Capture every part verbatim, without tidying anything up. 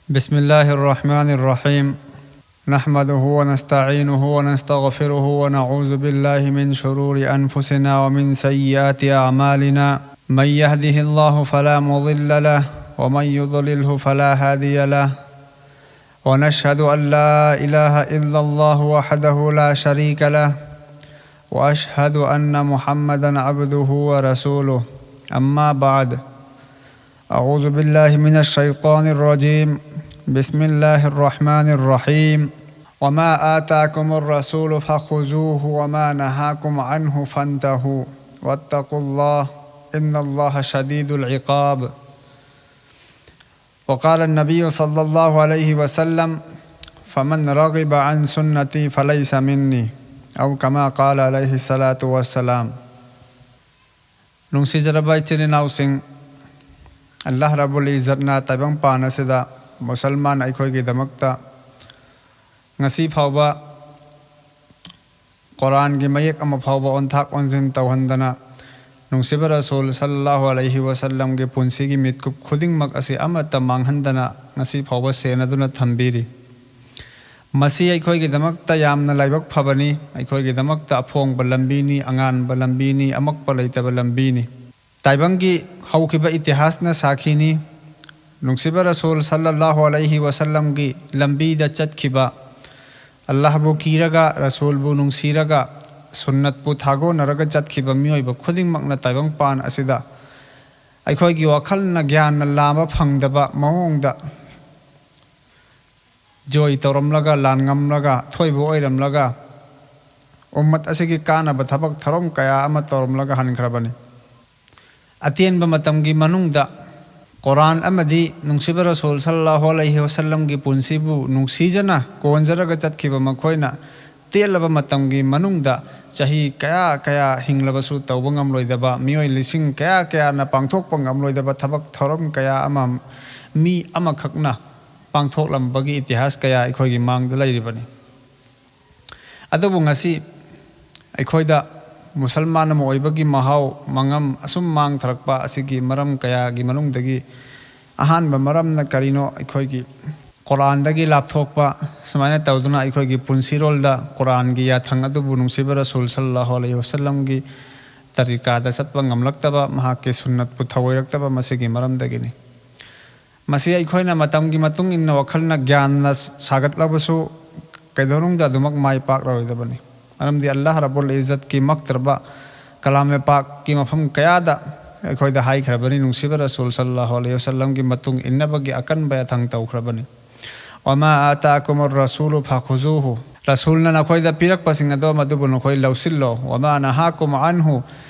بسم الله الرحمن الرحيم. نحمده ونستعينه ونستغفره ونعوذ بالله من شرور أنفسنا ومن سيئات أعمالنا. من يهده الله فلا مضل له ومن يضلله فلا هادي له. ونشهد أن لا إله إلا الله وحده لا شريك له. وأشهد أن محمدا عبده ورسوله. أما بعد. أعوذ بالله من الشيطان الرجيم. بسم الله الرحمن الرحيم. وما آتاكم الرسول فخذوه وما نهاكم عنه فانتهوا واتقوا الله إن الله شديد العقاب. وقال النبي صلى الله عليه وسلم: فمن رغب عن سنتي فليس مني. أو كما قال عليه الصلاة والسلام. ꯅꯨꯡꯁꯤꯖꯔꯕ ꯏꯆꯤꯜ ꯏꯅꯥꯎꯁꯤꯡ, ꯑꯜꯂꯥꯍ ꯔꯕꯨꯜ ꯏꯖꯠꯅ ꯇꯥꯏꯕꯪꯄꯥꯟ ꯑꯁꯤꯗ ꯃꯨꯁꯜꯃꯥꯟ ꯑꯩꯈꯣꯏꯒꯤꯗꯃꯛꯇ ꯉꯁꯤ ꯐꯥꯎꯕ ꯀꯨꯔꯥꯟꯒꯤ ꯃꯌꯦꯛ ꯑꯃ ꯐꯥꯎꯕ ꯑꯣꯟꯊꯥꯛ ꯑꯣꯟꯁꯤꯟ ꯇꯧꯍꯟꯗꯅ, ꯅꯨꯡꯁꯤꯕ ꯔꯁꯨꯜ ꯁꯜꯂꯜꯂꯥꯍꯨ ꯑꯂꯩꯍꯤ ꯋꯥꯁꯜꯂꯝꯒꯤ ꯄꯨꯟꯁꯤꯒꯤ ꯃꯤꯠꯀꯨꯞ ꯈꯨꯗꯤꯡꯃꯛ ꯑꯁꯤ ꯑꯃꯠꯇ ꯃꯥꯡꯍꯟꯗꯅ ꯉꯁꯤ ꯐꯥꯎꯕ ꯁꯦꯟꯅꯗꯨꯅ ꯊꯝꯕꯤꯔꯤ꯫ ꯃꯁꯤ ꯑꯩꯈꯣꯏꯒꯤꯗꯃꯛꯇ ꯌꯥꯝꯅ ꯂꯥꯏꯕꯛ ꯐꯕꯅꯤ, ꯑꯩꯈꯣꯏꯒꯤꯗꯃꯛꯇ ꯑꯐꯣꯡꯕ ꯂꯝꯕꯤꯅꯤ, ꯑꯉꯥꯟꯕ ꯂꯝꯕꯤꯅꯤ, ꯑꯃꯛꯄ ꯂꯩꯇꯕ ꯂꯝꯕꯤꯅꯤ꯫ ꯇꯥꯏꯕꯪꯒꯤ ꯍꯧꯈꯤꯕ ꯏꯇꯤꯍꯥꯁꯅ ꯁꯥꯈꯤꯅꯤ, ꯅꯨꯡꯁꯤꯕ ꯔꯁꯨꯜ ꯁꯜꯂꯜꯂꯥꯍꯨ ꯑꯂꯩꯍꯤ ꯋꯥꯁꯜꯂꯝꯒꯤ ꯂꯝꯕꯤꯗ ꯆꯠꯈꯤꯕ, ꯑꯜꯂꯥꯍꯕꯨ ꯀꯤꯔꯒ, ꯔꯁꯨꯜꯕꯨ ꯅꯨꯡꯁꯤꯔꯒ, ꯁꯨꯟꯅꯠꯄꯨ ꯊꯥꯒꯣꯟꯅꯔꯒ ꯆꯠꯈꯤꯕ ꯃꯤꯑꯣꯏꯕ ꯈꯨꯗꯤꯡꯃꯛꯅ ꯇꯥꯏꯕꯪꯄꯥꯟ ꯑꯁꯤꯗ ꯑꯩꯈꯣꯏꯒꯤ ꯋꯥꯈꯜꯅ ꯒ꯭ꯌꯥꯟꯅ ꯂꯥꯝꯕ ꯐꯪꯗꯕ ꯃꯑꯣꯡꯗ ꯖꯣꯏ ꯇꯧꯔꯝꯂꯒ, ꯂꯥꯟ ꯉꯝꯂꯒ, ꯑꯊꯣꯏꯕ ꯑꯣꯏꯔꯝꯂꯒ, ꯎꯝꯃꯠ ꯑꯁꯤꯒꯤ ꯀꯥꯟꯅꯕ ꯊꯕꯛ ꯊꯧꯔꯝ ꯀꯌꯥ ꯑꯃ ꯇꯧꯔꯝꯂꯒ ꯍꯟꯈ꯭ꯔꯕꯅꯤ꯫ ꯑꯇꯦꯟꯕ ꯃꯇꯝꯒꯤ ꯃꯅꯨꯡꯗ ꯀꯨꯔꯥꯟ ꯑꯃꯗꯤ ꯅꯨꯡꯁꯤꯕ ꯔꯁꯨꯜ ꯁꯜꯂꯜꯂꯥꯍꯨ ꯑꯂꯩꯍꯤ ꯋꯥꯁꯜꯂꯝꯒꯤ ꯄꯨꯟꯁꯤꯕꯨ ꯅꯨꯡꯁꯤꯖꯅ ꯀꯣꯟꯖꯔꯒ ꯆꯠꯈꯤꯕ ꯃꯈꯣꯏꯅ ꯇꯦꯜꯂꯕ ꯃꯇꯝꯒꯤ ꯃꯅꯨꯡꯗ ꯆꯍꯤ ꯀꯌꯥ ꯀꯌꯥ ꯍꯤꯡꯂꯕꯁꯨ ꯇꯧꯕ ꯉꯝꯂꯣꯏꯗꯕ, ꯃꯤꯑꯣꯏ ꯂꯤꯁꯤꯡ ꯀꯌꯥ ꯀꯌꯥꯅ ꯄꯥꯡꯊꯣꯛꯄ ꯉꯝꯂꯣꯏꯗꯕ ꯊꯕꯛ ꯊꯧꯔꯝ ꯀꯌꯥ ꯑꯃ ꯃꯤ ꯑꯃꯈꯛꯅ ꯄꯥꯡꯊꯣꯛꯂꯝꯕꯒꯤ ꯏꯇꯤꯍꯥꯁ ꯀꯌꯥ ꯑꯩꯈꯣꯏꯒꯤ ꯃꯥꯡꯗ ꯂꯩꯔꯤꯕꯅꯤ꯫ ꯑꯗꯨꯕꯨ ꯉꯁꯤ ꯑꯩꯈꯣꯏꯗ ꯃꯨꯁꯜꯃꯥꯟ ꯑꯃ ꯑꯣꯏꯕꯒꯤ ꯃꯍꯥꯎ, ꯃꯉꯝ ꯑꯁꯨꯝ ꯃꯥꯡꯊꯔꯛꯄ ꯑꯁꯤꯒꯤ ꯃꯔꯝ ꯀꯌꯥꯒꯤ ꯃꯅꯨꯡꯗꯒꯤ ꯑꯍꯥꯟꯕ ꯃꯔꯝꯅ ꯀꯔꯤꯅꯣ? ꯑꯩꯈꯣꯏꯒꯤ ꯀꯨꯔꯥꯟꯗꯒꯤ ꯂꯥꯞꯊꯣꯛꯄ, ꯁꯨꯃꯥꯏꯅ ꯇꯧꯗꯨꯅ ꯑꯩꯈꯣꯏꯒꯤ ꯄꯨꯟꯁꯤꯔꯣꯜꯗ ꯀꯨꯔꯥꯟꯒꯤ ꯌꯥꯊꯪ ꯑꯗꯨꯕꯨ ꯅꯨꯡꯁꯤꯕ ꯔꯁꯨꯜ ꯁꯜꯂꯜꯂꯥꯍꯨ ꯑꯂꯩꯍꯤ ꯋꯥꯁꯜꯂꯝꯒꯤ ꯇꯔꯤꯀꯥꯗ ꯆꯠꯄ ꯉꯝꯂꯛꯇꯕ, ꯃꯍꯥꯛꯀꯤ ꯁꯨꯟꯅꯠꯄꯨ ꯊꯧꯑꯣꯏꯔꯛꯇꯕ, ꯃꯁꯤꯒꯤ ꯃꯔꯝꯗꯒꯤꯅꯤ꯫ ꯃꯁꯤ ꯑꯩꯈꯣꯏꯅ ꯃꯇꯝꯒꯤ ꯃꯇꯨꯡ ꯏꯟꯅ ꯋꯥꯈꯜꯅ ꯒ꯭ꯌꯥꯟꯅ ꯁꯥꯒꯠꯂꯕꯁꯨ ꯀꯩꯗꯧꯅꯨꯡꯗ ꯑꯗꯨꯃꯛ ꯃꯥꯏ ꯄꯥꯛꯂꯔꯣꯏꯗꯕꯅꯤ꯫ ꯃꯔꯝꯗꯤ ꯑꯜꯂꯥꯍ ꯔꯕꯨꯜ ꯏꯖꯠꯀꯤ ꯃꯛꯇ꯭ꯔꯕ ꯀꯂꯥꯝ ꯄꯥꯛꯀꯤ ꯃꯐꯝ ꯀꯌꯥꯗ ꯑꯩꯈꯣꯏꯗ ꯍꯥꯏꯈ꯭ꯔꯕꯅꯤ, ꯅꯨꯡꯁꯤꯕ ꯔꯁꯨꯜ ꯁꯜꯂꯜꯂꯥꯍꯨ ꯑꯂꯩꯍꯤ ꯋꯥꯁꯜꯂꯝꯒꯤ ꯃꯇꯨꯡ ꯏꯟꯅꯕꯒꯤ ꯑꯀꯟꯕ ꯌꯥꯊꯪ ꯇꯧꯈ꯭ꯔꯕꯅꯤ꯫ "ꯋꯃꯥ ꯑꯥꯇꯥꯀꯨꯃꯨꯔ ꯔꯁꯨꯂꯨ ꯐꯈꯨꯖꯨꯍꯨ", ꯔꯁꯨꯜꯅ ꯅꯈꯣꯏꯗ ꯄꯤꯔꯛꯄꯁꯤꯡ ꯑꯗꯣ ꯃꯗꯨꯕꯨ ꯅꯈꯣꯏ ꯂꯧꯁꯤꯜꯂꯣ꯫ "ꯋꯃꯥ ꯅꯍꯥꯀꯨꯝ ꯑꯟꯍꯨ",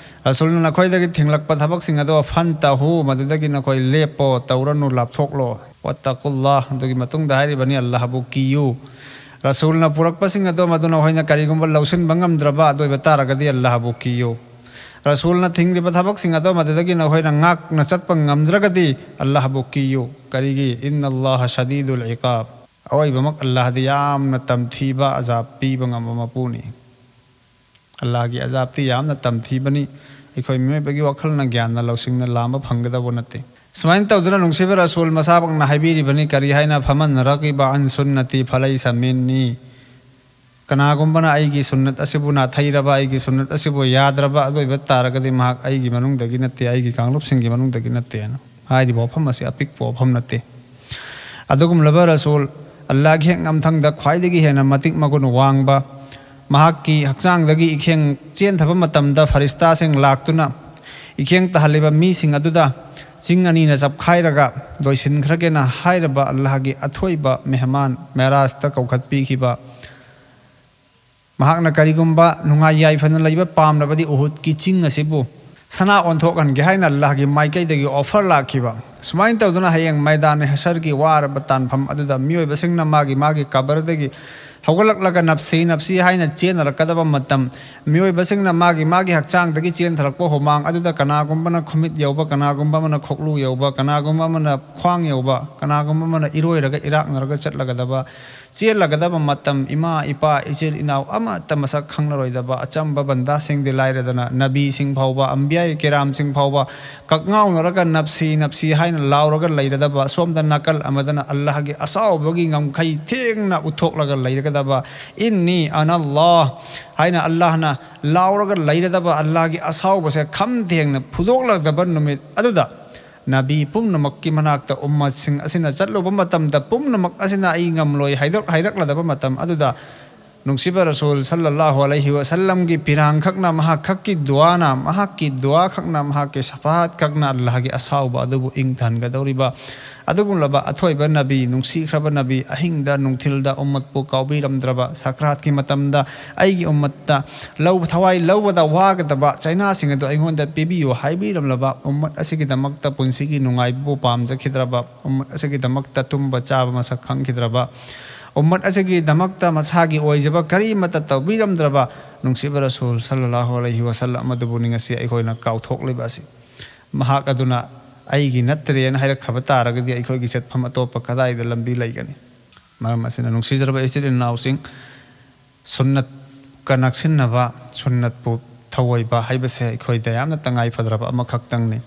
ꯔꯁꯨꯜꯅ ꯅꯈꯣꯏꯗꯒꯤ ꯊꯤꯡꯂꯛꯄ ꯊꯕꯛꯁꯤꯡ ꯑꯗꯣ "ꯐꯟꯇꯍꯨ", ꯃꯗꯨꯗꯒꯤ ꯅꯈꯣꯏ ꯂꯦꯞꯄꯣ, ꯇꯧꯔꯅꯨ, ꯂꯥꯞꯊꯣꯛꯂꯣ꯫ "ꯋꯠꯇꯀꯨꯜꯂꯥꯍ", ꯑꯗꯨꯒꯤ ꯃꯇꯨꯡꯗ ꯍꯥꯏꯔꯤꯕꯅꯤ, "ꯑꯜꯂꯥꯍꯕꯨ ꯀꯤꯌꯨ"꯫ ꯔꯁꯨꯜꯅ ꯄꯨꯔꯛꯄꯁꯤꯡ ꯑꯗꯣ ꯃꯗꯨ ꯅꯈꯣꯏꯅ ꯀꯔꯤꯒꯨꯝꯕ ꯂꯧꯁꯤꯟꯕ ꯉꯝꯗ꯭ꯔꯕ ꯑꯗꯨ ꯑꯣꯏꯕ ꯇꯥꯔꯒꯗꯤ ꯑꯜꯂꯥꯍꯕꯨ ꯀꯤꯌꯨ꯫ ꯔꯁꯨꯜꯅ ꯊꯤꯡꯂꯤꯕ ꯊꯕꯛꯁꯤꯡ ꯑꯗꯣ ꯃꯗꯨꯗꯒꯤ ꯅꯈꯣꯏꯅ ꯉꯥꯛꯅ ꯆꯠꯄ ꯉꯝꯗ꯭ꯔꯒꯗꯤ ꯑꯜꯂꯥꯍꯕꯨ ꯀꯤꯌꯨ꯫ ꯀꯔꯤꯒꯤ? "ꯏꯟꯅꯜꯂꯥꯍ ꯁꯗꯤꯗꯨꯜ ꯏꯀꯥꯕ", ꯑꯑꯣꯏꯕꯃꯛ ꯑꯜꯂꯥꯍꯗꯤ ꯌꯥꯝꯅ ꯇꯝꯊꯤꯕ, ꯑꯖꯥꯕ ꯄꯤꯕ ꯉꯝꯕ ꯃꯄꯨꯅꯤ꯫ ꯑꯜꯂꯥꯍꯒꯤ ꯑꯖꯥꯕꯇꯤ ꯌꯥꯝꯅ ꯇꯝꯊꯤꯕꯅꯤ꯫ ꯑꯩꯈꯣꯏ ꯃꯤꯑꯣꯏꯕꯒꯤ ꯋꯥꯈꯜꯅ ꯒ꯭ꯌꯥꯟꯅ ꯂꯧꯁꯤꯡꯅ ꯂꯥꯝꯕ ꯐꯪꯒꯗꯧꯕ ꯅꯠꯇꯦ꯫ ꯁꯨꯃꯥꯏꯅ ꯇꯧꯗꯨꯅ ꯅꯨꯡꯁꯤꯕ ꯔꯁꯨꯜ ꯃꯁꯥꯃꯛꯅ ꯍꯥꯏꯕꯤꯔꯤꯕꯅꯤ, ꯀꯔꯤ ꯍꯥꯏꯅ? "ꯐꯃꯟ ꯔꯒꯤꯕ ꯑꯟ ꯁꯨꯟꯅꯇꯤ ꯐꯂꯩꯁ ꯃꯤꯟꯅꯤ"꯫ ꯀꯅꯥꯒꯨꯝꯕꯅ ꯑꯩꯒꯤ ꯁꯨꯟꯅꯠ ꯑꯁꯤꯕꯨ ꯅꯥꯊꯩꯔꯕ, ꯑꯩꯒꯤ ꯁꯨꯟꯅꯠ ꯑꯁꯤꯕꯨ ꯌꯥꯗ꯭ꯔꯕ ꯑꯗꯨ ꯑꯣꯏꯕ ꯇꯥꯔꯒꯗꯤ ꯃꯍꯥꯛ ꯑꯩꯒꯤ ꯃꯅꯨꯡꯗꯒꯤ ꯅꯠꯇꯦ, ꯑꯩꯒꯤ ꯀꯥꯡꯂꯨꯞꯁꯤꯡꯒꯤ ꯃꯅꯨꯡꯗꯒꯤ ꯅꯠꯇꯦ ꯍꯥꯏꯅ ꯍꯥꯏꯔꯤꯕ ꯋꯥꯐꯝ ꯑꯁꯤ ꯑꯄꯤꯛꯄ ꯋꯥꯐꯝ ꯅꯠꯇꯦ꯫ ꯑꯗꯨꯒꯨꯝꯂꯕ ꯔꯁꯨꯜ, ꯑꯜꯂꯥꯍꯒꯤ ꯍꯦꯛ ꯉꯝꯊꯪꯗ ꯈ꯭ꯋꯥꯏꯗꯒꯤ ꯍꯦꯟꯅ ꯃꯇꯤꯛ ꯃꯒꯨꯟ ꯋꯥꯡꯕ, ꯃꯍꯥꯛꯀꯤ ꯍꯛꯆꯥꯡꯗꯒꯤ ꯏꯈꯦꯡ ꯆꯦꯟꯊꯕ ꯃꯇꯝꯗ ꯐꯔꯤꯁꯇꯥꯁꯤꯡ ꯂꯥꯛꯇꯨꯅ ꯏꯈꯦꯡ ꯇꯥꯍꯜꯂꯤꯕ ꯃꯤꯁꯤꯡ ꯑꯗꯨꯗ ꯆꯤꯡ ꯑꯅꯤꯅ ꯆꯞꯈꯥꯏꯔꯒ ꯂꯣꯏꯁꯤꯟꯈ꯭ꯔꯒꯦꯅ ꯍꯥꯏꯔꯕ ꯑꯜꯂꯥꯍꯒꯤ ꯑꯊꯣꯏꯕ ꯃꯦꯍꯃꯥꯟ ꯃꯦꯔꯥꯖꯇ ꯀꯧꯈꯠꯄꯤꯈꯤꯕ, ꯃꯍꯥꯛꯅ ꯀꯔꯤꯒꯨꯝꯕ ꯅꯨꯡꯉꯥꯏ ꯌꯥꯏꯐꯅ ꯂꯩꯕ ꯄꯥꯝꯂꯕꯗꯤ ꯎꯍꯨꯗꯀꯤ ꯆꯤꯡ ꯑꯁꯤꯕꯨ ꯁꯅꯥ ꯑꯣꯟꯊꯣꯛꯍꯟꯒꯦ ꯍꯥꯏꯅ ꯑꯜꯂꯥꯍꯒꯤ ꯃꯥꯏꯀꯩꯗꯒꯤ ꯑꯣꯐꯔ ꯂꯥꯛꯈꯤꯕ꯫ ꯁꯨꯃꯥꯏꯅ ꯇꯧꯗꯨꯅ ꯍꯌꯦꯡ ꯃꯩꯗꯥꯟ ꯍꯁꯔꯒꯤ ꯋꯥꯔꯕ ꯇꯥꯟꯐꯝ ꯑꯗꯨꯗ ꯃꯤꯑꯣꯏꯕꯁꯤꯡꯅ ꯃꯥꯒꯤ ꯃꯥꯒꯤ ꯀꯕꯔꯗꯒꯤ ꯍꯧꯒꯠꯂꯛꯂꯒ ꯅꯞꯁꯤ ꯅꯞꯁꯤ ꯍꯥꯏꯅ ꯆꯦꯟꯅꯔꯛꯀꯗꯕ ꯃꯇꯝ, ꯃꯤꯑꯣꯏꯕꯁꯤꯡꯅ ꯃꯥꯒꯤ ꯃꯥꯒꯤ ꯍꯛꯆꯥꯡꯗꯒꯤ ꯆꯦꯟꯊꯔꯛꯄ ꯍꯨꯃꯥꯡ ꯑꯗꯨꯗ ꯀꯅꯥꯒꯨꯝꯕꯅ ꯈꯨꯃꯤꯠ ꯌꯧꯕ, ꯀꯅꯥꯒꯨꯝꯕ ꯑꯃꯅ ꯈꯣꯛꯂꯨ ꯌꯧꯕ, ꯀꯅꯥꯒꯨꯝꯕ ꯑꯃꯅ ꯈ꯭ꯋꯥꯡ ꯌꯧꯕ, ꯀꯅꯥꯒꯨꯝꯕ ꯑꯃꯅ ꯏꯔꯣꯏꯔꯒ ꯏꯔꯥꯛꯅꯔꯒ ꯆꯠꯂꯒꯗꯕ, ꯆꯦꯜꯂꯒꯗꯕ ꯃꯇꯝ, ꯏꯃꯥ, ꯏꯄꯥ, ꯏꯆꯤꯜ ꯏꯅꯥꯎ ꯑꯃꯠꯇ ꯃꯁꯛ ꯈꯪꯂꯔꯣꯏꯗꯕ ꯑꯆꯝꯕ ꯕꯟꯗꯥꯁꯤꯡꯗꯤ ꯂꯥꯏꯔꯗꯅ, ꯅꯕꯤꯁꯤꯡ ꯐꯥꯎꯕ, ꯑꯝꯕꯤꯌꯥ ꯀꯤꯔꯥꯝꯁꯤꯡ ꯐꯥꯎꯕ ꯀꯛꯉꯥꯎꯅꯔꯒ ꯅꯞꯁꯤ ꯅꯞꯁꯤ ꯍꯥꯏꯅ ꯂꯥꯎꯔꯒ ꯂꯩꯔꯗꯕ, ꯁꯣꯝꯗ ꯅꯥꯀꯜ ꯑꯃꯗꯅ ꯑꯜꯂꯥꯍꯒꯤ ꯑꯁꯥꯎꯕꯒꯤ ꯉꯝꯈꯩ ꯊꯦꯡꯅ ꯎꯠꯊꯣꯛꯂꯒ ꯂꯩꯔꯒꯗꯕ, "ꯏꯟꯅꯤ ꯑꯅꯜꯂꯥꯍ" ꯍꯥꯏꯅ ꯑꯜꯂꯥꯍꯅ ꯂꯥꯎꯔꯒ ꯂꯩꯔꯗꯕ, ꯑꯜꯂꯥꯍꯒꯤ ꯑꯁꯥꯎꯕꯁꯦ ꯈꯝ ꯊꯦꯡꯅ ꯐꯨꯗꯣꯛꯂꯗꯕ ꯅꯨꯃꯤꯠ ꯑꯗꯨꯗ, ꯅꯕꯤ ꯄꯨꯝꯅꯃꯛꯀꯤ ꯃꯅꯥꯛꯇ ꯎꯝꯃꯠꯁꯤꯡ ꯑꯁꯤꯅ ꯆꯠꯂꯨꯕ ꯃꯇꯝꯗ, ꯄꯨꯝꯅꯃꯛ ꯑꯁꯤꯅ "ꯑꯩ ꯉꯝꯂꯣꯏ" ꯍꯥꯏꯗꯣꯛ ꯍꯥꯏꯔꯛꯂꯗꯕ ꯃꯇꯝ ꯑꯗꯨꯗ, ꯅꯨꯡꯁꯤꯕ ꯔꯁꯨꯜ ꯁꯜꯂꯜꯂꯥꯍꯨ ꯑꯂꯩꯍꯤ ꯋꯥꯁꯜꯂꯝꯒꯤ ꯄꯤꯔꯥꯡ ꯈꯛꯅ, ꯃꯍꯥꯛ ꯈꯛꯀꯤ ꯗꯨꯋꯥꯅ, ꯃꯍꯥꯛꯀꯤ ꯗꯨꯋꯥ ꯈꯛꯅ, ꯃꯍꯥꯛꯀꯤ ꯁꯐꯥꯍꯠ ꯈꯛꯅ ꯑꯜꯂꯥꯍꯒꯤ ꯑꯁꯥꯎꯕ ꯑꯗꯨꯕꯨ ꯏꯪꯊꯍꯟꯒꯗꯧꯔꯤꯕ ꯑꯗꯨꯒꯨꯝꯂꯕ ꯑꯊꯣꯏꯕ ꯅꯕꯤ, ꯅꯨꯡꯁꯤꯈ꯭ꯔꯕ ꯅꯕꯤ, ꯑꯍꯤꯡꯗ ꯅꯨꯡꯊꯤꯜꯗ ꯎꯝꯃꯠꯄꯨ ꯀꯥꯎꯕꯤꯔꯝꯗ꯭ꯔꯕ, ꯁꯀ꯭ꯔꯥꯠꯀꯤ ꯃꯇꯝꯗ "ꯑꯩꯒꯤ ꯎꯝꯃꯠꯇ ꯂꯧ-, ꯊꯋꯥꯏ ꯂꯧꯕꯗ ꯋꯥꯒꯗꯕ ꯆꯩꯅꯥꯁꯤꯡ ꯑꯗꯨ ꯑꯩꯉꯣꯟꯗ ꯄꯤꯕꯤꯌꯨ" ꯍꯥꯏꯕꯤꯔꯝꯂꯕ, ꯎꯝꯃꯠ ꯑꯁꯤꯒꯤꯗꯃꯛꯇ ꯄꯨꯟꯁꯤꯒꯤ ꯅꯨꯡꯉꯥꯏꯕꯕꯨ ꯄꯥꯝꯖꯈꯤꯗ꯭ꯔꯕ, ꯎꯝꯃꯠ ꯑꯁꯤꯒꯤꯗꯃꯛꯇ ꯇꯨꯝꯕ ꯆꯥꯕ ꯃꯁꯛ ꯈꯪꯈꯤꯗ꯭ꯔꯕ, ꯎꯝꯃꯠ ꯑꯁꯤꯒꯤꯗꯃꯛꯇ ꯃꯁꯥꯒꯤ ꯑꯣꯏꯖꯕ ꯀꯔꯤꯃꯠꯇ ꯇꯧꯕꯤꯔꯝꯗ꯭ꯔꯕ ꯅꯨꯡꯁꯤꯕ ꯔꯁꯨꯜ ꯁꯜꯂꯜꯂꯥꯍꯨ ꯑꯂꯩꯍꯤ ꯋꯥꯁꯜꯂꯝ ꯑꯗꯨꯕꯨꯅꯤ ꯉꯁꯤ ꯑꯩꯈꯣꯏꯅ ꯀꯥꯎꯊꯣꯛꯂꯤꯕ ꯑꯁꯤ꯫ ꯃꯍꯥꯛ ꯑꯗꯨꯅ "ꯑꯩꯒꯤ ꯅꯠꯇ꯭ꯔꯦꯅ" ꯍꯥꯏꯔꯛꯈ꯭ꯔꯕ ꯇꯥꯔꯒꯗꯤ, ꯑꯩꯈꯣꯏꯒꯤ ꯆꯠꯐꯝ ꯑꯇꯣꯞꯄ ꯀꯗꯥꯏꯗ ꯂꯝꯕꯤ ꯂꯩꯒꯅꯤ? ꯃꯔꯝ ꯑꯁꯤꯅ, ꯅꯨꯡꯁꯤꯖꯔꯕ ꯏꯆꯤꯜ ꯏꯅꯥꯎꯁꯤꯡ, ꯁꯨꯟꯅꯠꯀ ꯅꯛꯁꯤꯟꯅꯕ, ꯁꯨꯟꯅꯠꯄꯨ ꯊꯧꯑꯣꯏꯕ ꯍꯥꯏꯕꯁꯦ ꯑꯩꯈꯣꯏꯗ ꯌꯥꯝꯅ ꯇꯉꯥꯏ ꯐꯗ꯭ꯔꯕ ꯑꯃꯈꯛꯇꯪꯅꯤ꯫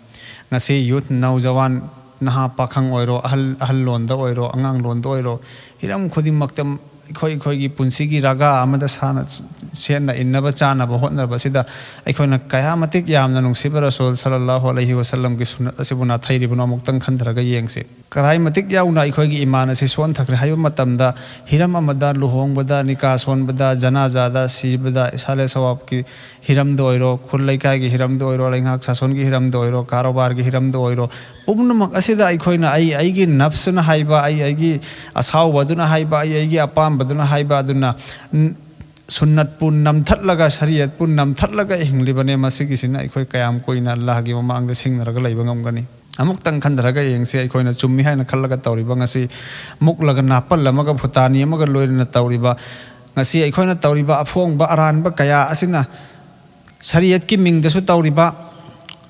ꯉꯁꯤ ꯌꯨꯊ, ꯅꯧꯖꯋꯥꯟ, ꯅꯍꯥ ꯄꯥꯈꯪ ꯑꯣꯏꯔꯣ, ꯑꯍꯜ, ꯑꯍꯜ ꯂꯣꯟꯗ ꯑꯣꯏꯔꯣ, ꯑꯉꯥꯡ ꯂꯣꯟꯗ ꯑꯣꯏꯔꯣ, ꯍꯤꯔꯝ ꯈꯨꯗꯤꯡꯃꯛꯇ ꯑꯩꯈꯣꯏ, ꯑꯩꯈꯣꯏꯒꯤ ꯄꯨꯟꯁꯤꯒꯤ ꯔꯥꯒꯥ ꯑꯃꯗ ꯁꯥꯅ, ꯁꯦꯠꯅ ꯏꯟꯅꯕ ꯆꯥꯅꯕ ꯍꯣꯠꯅꯕꯁꯤꯗ ꯑꯩꯈꯣꯏꯅ ꯀꯌꯥ ꯃꯇꯤꯛ ꯌꯥꯝꯅ ꯅꯨꯡꯁꯤꯕ ꯔꯁꯨꯜ ꯁꯜꯂꯜꯂꯥꯍꯨ ꯑꯂꯩꯍꯤ ꯋꯥꯁꯜꯂꯝꯒꯤ ꯁꯨꯟꯅꯠ ꯑꯁꯤꯕꯨ ꯅꯥꯊꯩꯔꯤꯕꯅꯣ ꯑꯃꯨꯛꯇꯪ ꯈꯟꯊꯔꯒ ꯌꯦꯡꯁꯤ꯫ ꯀꯗꯥꯏ ꯃꯇꯤꯛ ꯌꯥꯎꯅ ꯑꯩꯈꯣꯏꯒꯤ ꯏꯃꯥꯟ ꯑꯁꯤ ꯁꯣꯟꯊꯈ꯭ꯔꯦ ꯍꯥꯏꯕ ꯃꯇꯝꯗ, ꯍꯤꯔꯝ ꯑꯃꯗ, ꯂꯨꯍꯣꯡꯕꯗ, ꯅꯤꯀꯥ ꯁꯣꯟꯕꯗ, ꯖꯅꯥꯖꯥꯗ, ꯁꯤꯕꯗ, ꯏꯁꯥꯂꯦ ꯁꯋꯥꯕꯀꯤ ꯍꯤꯔꯝꯗ ꯑꯣꯏꯔꯣ, ꯈꯨꯜ ꯂꯩꯀꯥꯏꯒꯤ ꯍꯤꯔꯝꯗ ꯑꯣꯏꯔꯣ, ꯂꯩꯉꯥꯛ ꯁꯥꯁꯣꯟꯒꯤ ꯍꯤꯔꯝꯗ ꯑꯣꯏꯔꯣ, ꯀꯥꯔꯣꯕꯥꯔꯒꯤ ꯍꯤꯔꯝꯗ ꯑꯣꯏꯔꯣ, ꯄꯨꯝꯅꯃꯛ ꯑꯁꯤꯗ ꯑꯩꯈꯣꯏꯅ ꯑꯩ ꯑꯩꯒꯤ ꯅꯐꯁꯅ ꯍꯥꯏꯕ, ꯑꯩ ꯑꯩꯒꯤ ꯑꯁꯥꯎꯕꯗꯨꯅ ꯍꯥꯏꯕ, ꯑꯩ ꯑꯩꯒꯤ ꯑꯄꯥꯝꯕꯗꯨꯅ ꯍꯥꯏꯕ ꯑꯗꯨꯅ, ꯁꯨꯟꯅꯠꯄꯨ ꯅꯝꯊꯠꯂꯒ, ꯁꯔꯤꯌꯠꯄꯨ ꯅꯝꯊꯠꯂꯒ ꯍꯤꯡꯂꯤꯕꯅꯦ꯫ ꯃꯁꯤꯒꯤꯁꯤꯅ ꯑꯩꯈꯣꯏ ꯀꯌꯥꯝ ꯀꯨꯏꯅ ꯑꯜꯂꯥꯍꯒꯤ ꯃꯃꯥꯡꯗ ꯁꯤꯡꯅꯔꯒ ꯂꯩꯕ ꯉꯝꯒꯅꯤ? ꯑꯃꯨꯛꯇꯪ ꯈꯟꯊꯔꯒ ꯌꯦꯡꯁꯤ, ꯑꯩꯈꯣꯏꯅ ꯆꯨꯝꯃꯤ ꯍꯥꯏꯅ ꯈꯜꯂꯒ ꯇꯧꯔꯤꯕ, ꯉꯁꯤ ꯃꯨꯛꯂꯒ ꯅꯥꯄꯜ ꯑꯃꯒ ꯐꯨꯇꯥꯅꯤ ꯑꯃꯒ ꯂꯣꯏꯅꯅ ꯇꯧꯔꯤꯕ, ꯉꯁꯤ ꯑꯩꯈꯣꯏꯅ ꯇꯧꯔꯤꯕ ꯑꯐꯣꯡꯕ ꯑꯔꯥꯟꯕ ꯀꯌꯥ ꯑꯁꯤꯅ ꯁꯔꯤꯌꯠꯀꯤ ꯃꯤꯡꯗꯁꯨ ꯇꯧꯔꯤꯕ,